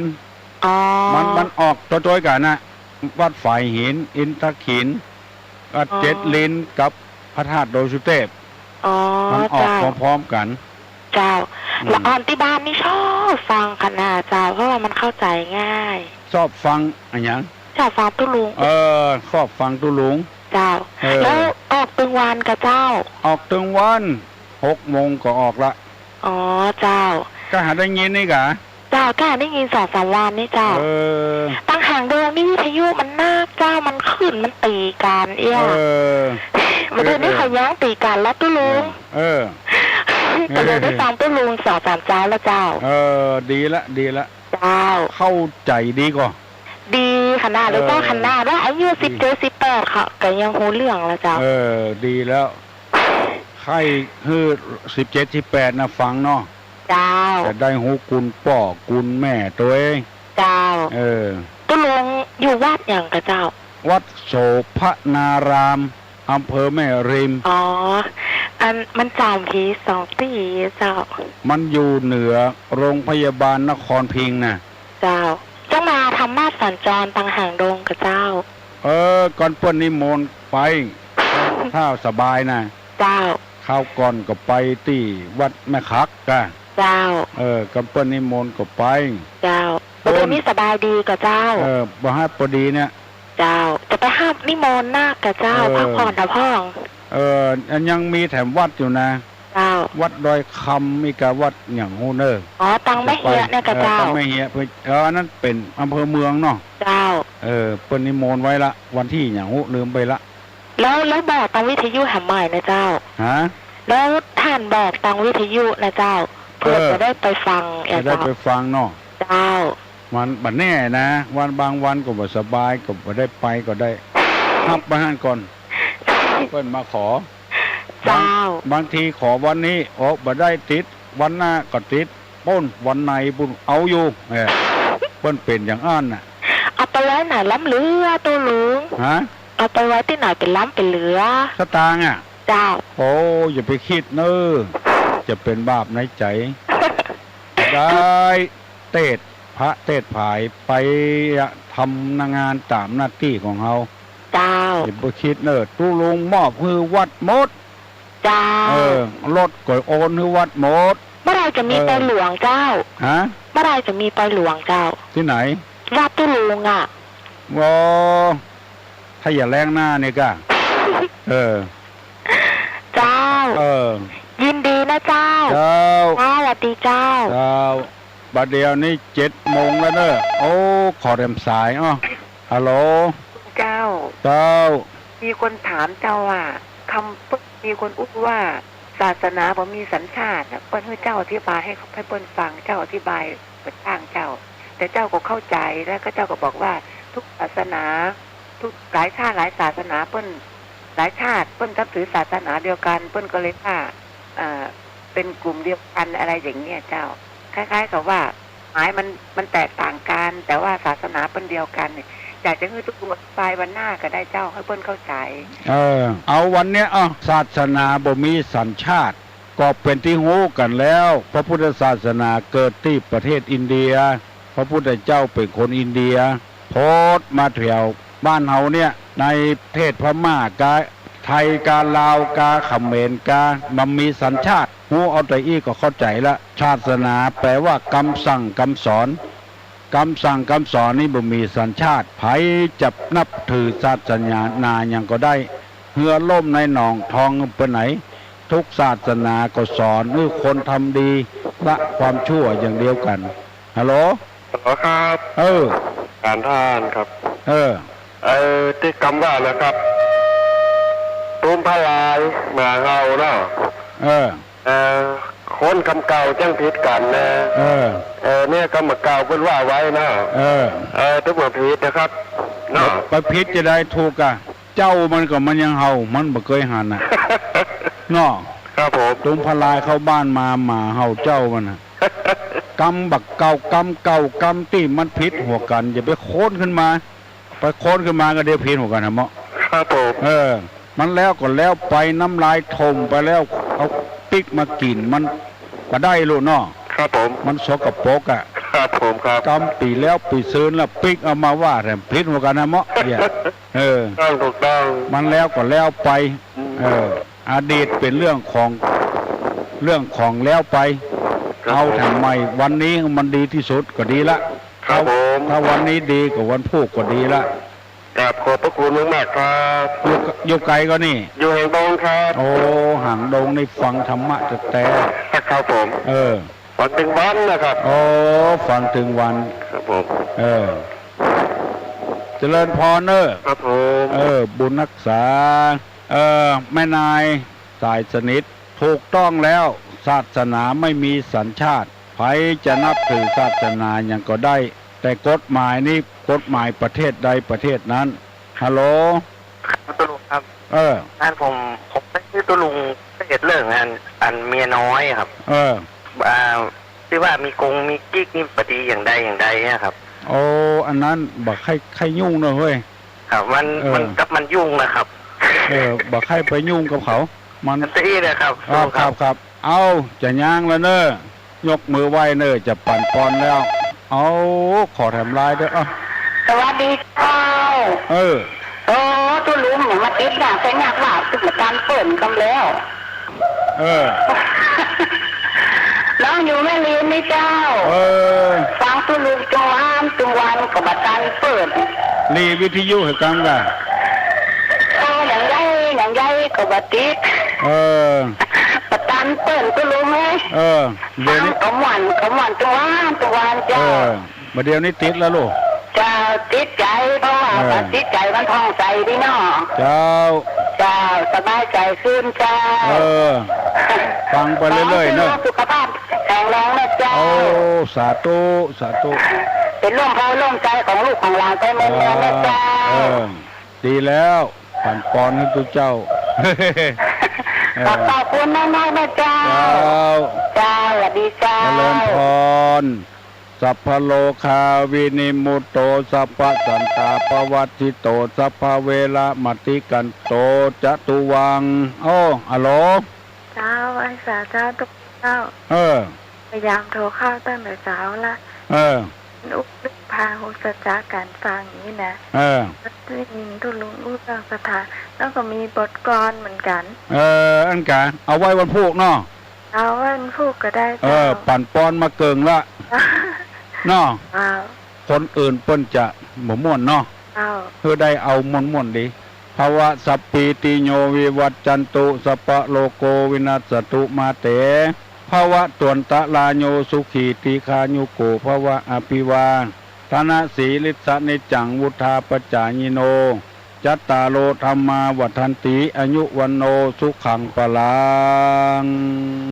อ๋อ มัน มันออกโตยๆ กั๋นนะ วัดฝายหิน อินทขีน วัด อ๋อ เจ็ดลิ้นกับพระธาตุดอยสุเตพ อ๋อ มันออก เจ้า พร้อมๆ กั๋น เจ้า อืม ละอ่อนตี้บ้านนี่ชอบฟังขนาดเจ้า เพราะว่ามันเข้าใจ๋ง่าย ชอบฟังอะหยัง ชอบฟังตุ๊ลุง เออ ชอบฟังตุ๊ลุง เจ้า เออ แล้วออกตึงวันก่อเจ้า ออกตึงวัน หกโมงก็ออกละ อ๋อ เจ้า ก็หาได้ยินนี่ก่า เจ้า าว ก้าได้ยินสองสามวันนี่เจ้า เออ ตังหางดงนี่วิทยุมันนักเจ้า มันขึ้น มันตี๋กั๋นเอี้ย เออ บ่าเดี๋ยวนี้ เออ เขาย้างตี๋กั๋นแล้วตุ๊ลุง เออ เออ ก็เลยได้ฟังตุ๊ลุงสองสามเจ๊าแล้วเจ้า เออ ดีละ ดีละ เจ้า เข้าใจ๋ดีก่อ ดีขนาดเลยเจ้า เออ ขนาดว่าอายุ ดี สิบเจ็ด สิบแปด เขาก็ยังฮู้เรื่องแล้วเจ้า เออ ดีแล้ว ใค่หื้อ สิบเจ็ด สิบแปด น่ะฟังเนาะ เจ้า จะได้ฮู้กุนป้อกุนแม่ตวย เจ้า เออ ตุ๊ลุงอยู่วัดหยังก่อเจ้า วัดโสภณาราม อำเภอแม่ริม อ๋อ อันมันจำผีสองตี้เจ้า มันอยู่เหนือโรงพยาบาลนครพิงค์น่ะ เจ้า เจ้ามาธรรมะสัญจรตังหางดงก่อเจ้า เออ ก่อนเปิ้นนิมนต์ไป ถ้าสบายน่ะ เจ้า คราวก่อนก็ไปตี้วัดแม่ขักก่ะ เจ้า เออ ก่อนเปิ้นนิมนต์ก็ไป เจ้า บ่าเดี๋ยวนี้สบายดีก่อเจ้า เออ บ่ฮับพอดีเนี่ย เจ้า จะไปฮับนิมนต์นาก่อเจ้า เออ พักผ่อนเถาะพ่อง เออ อันยังมีแถมวัดอยู่นะ เจ้า วัดดอยคำ อีกกะวัดหยังฮู้เน่อ อ๋อ ตังแม่เฮียเนี่ยก่อเจ้า เออ ตังแม่เฮีย เออ อันนั้นเป๋นอำเภอเมืองเนาะ เจ้า เออ เปิ้นนิมนต์ไว้ละ วันตี้หยังฮู้ ลืมไปละ แล้ว แล้วบอกตังวิทยุแหมใหม่นะเจ้า ฮะ แล้วต้านบอกตังวิทยุนะเจ้า เผื่อ เออ จะได้ไปฟัง จะได้ไปฟังเนาะ เจ้า มันบ่แน่นะ วันบางวันก็บ่สบาย ก็บ่ได้ไปก็ได้ ฮับไปหั้นก่อน เปิ้นมาขอ เจ้า บาง บางทีขอวันนี้ โอ้ บ่ได้ติด วันหน้าก็ติด ปู๊น วันในปู๊น เอาอยู่ เออ เปิ้นเป๋นอย่างอั้นน่ะ เอาไปไว้ไหนล้ำเหลือตุ๊ลุง ฮะ เอาไปไว้ตี้ไหนเป๋นล้ำเป๋นเหลือ สตางค์อะ เจ้า โอ้ อย่าไปกึ๊ดเน่อ จะเป๋นบาปในใจ๋ ได้เตศน์ พระเตศน์ผายไปอะ ทำงานต๋ามหน้าตี้ของเฮา เจ้า อย่าไปกึ๊ดเน่อ ตุ๊ลุงมอบหื้อวัดหมด เจ้า เออ รถก็โอนหื้อวัดหมด เมื่อใดจะมี เออ ปอยหลวงเจ้า ฮะ เมื่อใดจะมีปอยหลวงเจ้า ตี้ไหน วัดตุ๊ลุงอะ อ๋อ ถ้าอย่าแลงหน้านี่ก่ะ เออ เจ้า เออ ยินดีนะเจ้า เจ้า เจ้า สวัสดีเจ้า เจ้า บ่าเดี่ยวนี้เจ็ดโมงแล้วเน่อ โอ้ ขอแถมสาย อ้อ ฮัลโหล เจ้า เจ้า มีคนถามเจ้าว่า กำ มีคนอู้ว่า ศาสนาบ่มีสัญชาติน่ะ เปิ้นหื้อเจ้าอธิบายหื้อ หื้อเปิ้นฟัง เจ้าอธิบายเปิ้นฟังเจ้า แต่เจ้าก็เข้าใจ๋ แล้วก็เจ้าก็บอกว่าทุกศาสนา ทุก หลายชาติหลายศาสนา เปิ้น หลายชาติเปิ้นนับถือศาสนาเดียวกั๋น เปิ้นก็เลยว่า เอ่อ เป๋นกลุ่มเดียวกั๋น อะไรอย่างเงี้ยเจ้า คล้ายๆ กับว่า หมายมัน มันแตกต่างกั๋น แต่ว่าศาสนาเปิ้นเดียวกั๋นเนี่ย อยากจะหื้อตุ๊ลุงอธิบายวันหน้าก็ได้เจ้า หื้อเปิ้นเข้าใจ๋ เออ เอาวันเนี้ย อ้อ ศาสนาบ่มีสัญชาติ ก็เป๋นตี้ฮู้กั๋นแล้ว พระพุทธศาสนาเกิดตี้ประเทศอินเดีย พระพุทธเจ้าเป๋นคนอินเดีย โผล่มาแถวบ้านเฮาเนี่ย ในประเทศพม่ากา ไทยกา ลาวกา เขมรกา บ่มีสัญชาติ ฮู้เอาแต่อี้ก็เข้าใจ๋ละ ศาสนาแปลว่ากำสั่งกำสอน กำสั่งกำสอนนี่บ่มีสัญชาติ ใผจะนับถือศาสนาหยังก็ได้ เฮือล่มในหนองทองไปไหน ทุกศาสนาก็สอนหื้อคนทำดีละความชั่วอย่างเดียวกั๋น ฮัลโหล ฮัลโหลครับ เออ การต้านครับ เออ เออ ตี้กำว่านะครับ ตูมพะลายหมาเห่าเนาะ เออ เออ คนกำเก่าจั้งผิดกั๋นนะ เออ เออ เนี่ยกำเก่าเปิ้นว่าไว้นะ เออ เออ ถือว่าผิดนะครับ เนาะ ไปผิดจะได้ถูกอะ เจ้ามันก็มันยังเห่า มันบ่เกยหันน่ะ เนาะ ครับผม ตูมพะลายเข้าบ้านมา หมาเห่าเจ้ามันน่ะ กำบักเก่า กำเก่า กำตี้มันผิดหัวกั๋น อย่าไปค้นขึ้นมา ไปค้นขึ้นมาก็เดี๋ยวผิดหัวกั๋นนะเมาะ ครับผม เออ มันแล้วก็แล้วไป น้ำลายถมไปแล้ว เอาปิ๊กมากิ๋นมันบ่ได้ลูกเนาะ ครับผม มันสกปรกอะ ครับผมครับ กำปี๋แล้วปี๋ซืนแล้วปิ๊กเอามาว่าแถมผิดหัวกั๋นนะเมาะเนี่ย เออ ต้องถูกต้อง มันแล้วก็แล้วไป อืม เออ อดีตเป๋นเรื่องของ เรื่องของแล้วไป ครับ เอาแถมใหม่ วันนี้มันดีตี้สุดก็ดีละ ครับผม ถ้าวันนี้ดีก็วันพูกก็ดีละ กราบขอบพระคุณมากๆครับ อยู่ อยู่ไก๋ก่อนี่ อยู่หางดงครับ โอ้ หางดงนี่ฟังธรรมะแต๊ๆ ครับผม เออ ฝันเถิงวันนะครับ โอ้ ฝันเถิงวัน ครับผม เออ เจริญพรเนอะ ครับผม เออ บุญฮักษา เออ แม่นายสายสนิท ถูกต้องแล้ว ศาสนาไม่มีสัญชาติ ใผจะนับถือศาสนาหยังก็ได้ แต่กฎหมายนี่ กฎหมายประเทศใดประเทศนั้น ฮัลโหล ครับ ตุ๊ลุงครับ เออ อันผม ผมไปหื้อตุ๊ลุงเทศน์เรื่องอัน อันเมียน้อยครับ เออ อ่า ตี้ว่ามีกงมีกิ๊กนี่บ่ดีอย่างใดอย่างใดนะครับ โอ้ อันนั้นบ่ใค่ ใค่ยุ่งเนอะเฮ้ย ครับ มัน เออ มันกับมันยุ่งนะครับ เออ บ่ใค่ไปยุ่งกับเขา มัน อันตี้นะครับ ครับ ตุ๊ลุงครับ ครับ ครับ เอ้า จะย้างแล้วเนอะ ยกมือไหว้เนอะ จะปั๋นปอนแล้ว เอ้า ขอแถมไลน์ด้วย เอ้า สวัสดีเจ้า เออ โอ้ ตุ๊ลุงเนี่ยมาติดหน้าไส้ยากลาบ ตุ๊ลุงมาตานเปิ้นกำแล้ว เออ น้องอยู่แม่ริมนี่เจ้า เออ ฟังตุ๊ลุงตึงวันตึงวันก็บ่ตันเปิ้น หลีวิทยุหื้อกั๋นก่ะ โอ้ อย่างใดอย่างใดก็บ่ติด เออ บ่ตันเปิ้นตุ๊ลุงเอ้ย เออ เดี๋ยวนี้ ฟังก็ม่วน ก็ม่วนตึงวันตึงวันเจ้า เออ บ่าเดี๋ยวนี้ติดแล้วลูก เจ้า ติดใจ๋ เพราะว่า เออ มันติดใจ๋มันผ่องใสดีเนาะ เจ้า เจ้า สบายใจ๋ขึ้นเจ้า เออ ฟังไปเรื่อยๆ เนอะ ขอหื้อสุขภาพแข็งแรงนะเจ้า โอ้ สาธุ สาธุ เป๋นร่มโพธิ์ร่มไทรของลูกของหลานไปเมืองๆ นะเจ้า เออ ดีแล้ว ปั๋นปอนหื้อตุ๊เจ้า เออ ขอขอบคุณมากๆ นะเจ้า เจ้า เจ้า สวัสดีเจ้า เจริญพร สัพพะโรคาวินิมุตโต สัพพะสันตาปะวัตถิโต สัพพะเวระมะติกันโต จะตุวัง โอ้ ฮัลโหล เจ้า ไหว้สาเจ้าตุ๊เจ้า เออ พยายามโทรเข้าตั้งแต่เช้าละ เออ อุกฤษพาหุสัจจะก๋านฟังนี่นะ เออ ได้ยินตุ๊ลุงอู้เรื่องศรัทธา แล้วก็มีบทกลอนเหมือนกั๋น เออ อันกา เอาไว้วันพูกเนาะ เอาวันพูกก็ได้ เออ เจ้า ปั๋นปอนมาเกิ่งละ เนาะ เจ้า คนอื่นเปิ้นจะบ่ม่วนเนาะ เจ้า หื้อได้เอาม่วนๆ ดี ภวะสัพพีติโยวิวัจจันตุ สัพพะโรโควินัสสะตุมาเต ภวะตวันตรายโยสุขีทีฆายุโกภวะ อภิวาทะนะสีลิสสะนิจจังวุฑฒาปะจายิโน จัตตาโรธัมมาวัฑฒันติ อายุวัณโณสุขังพะลัง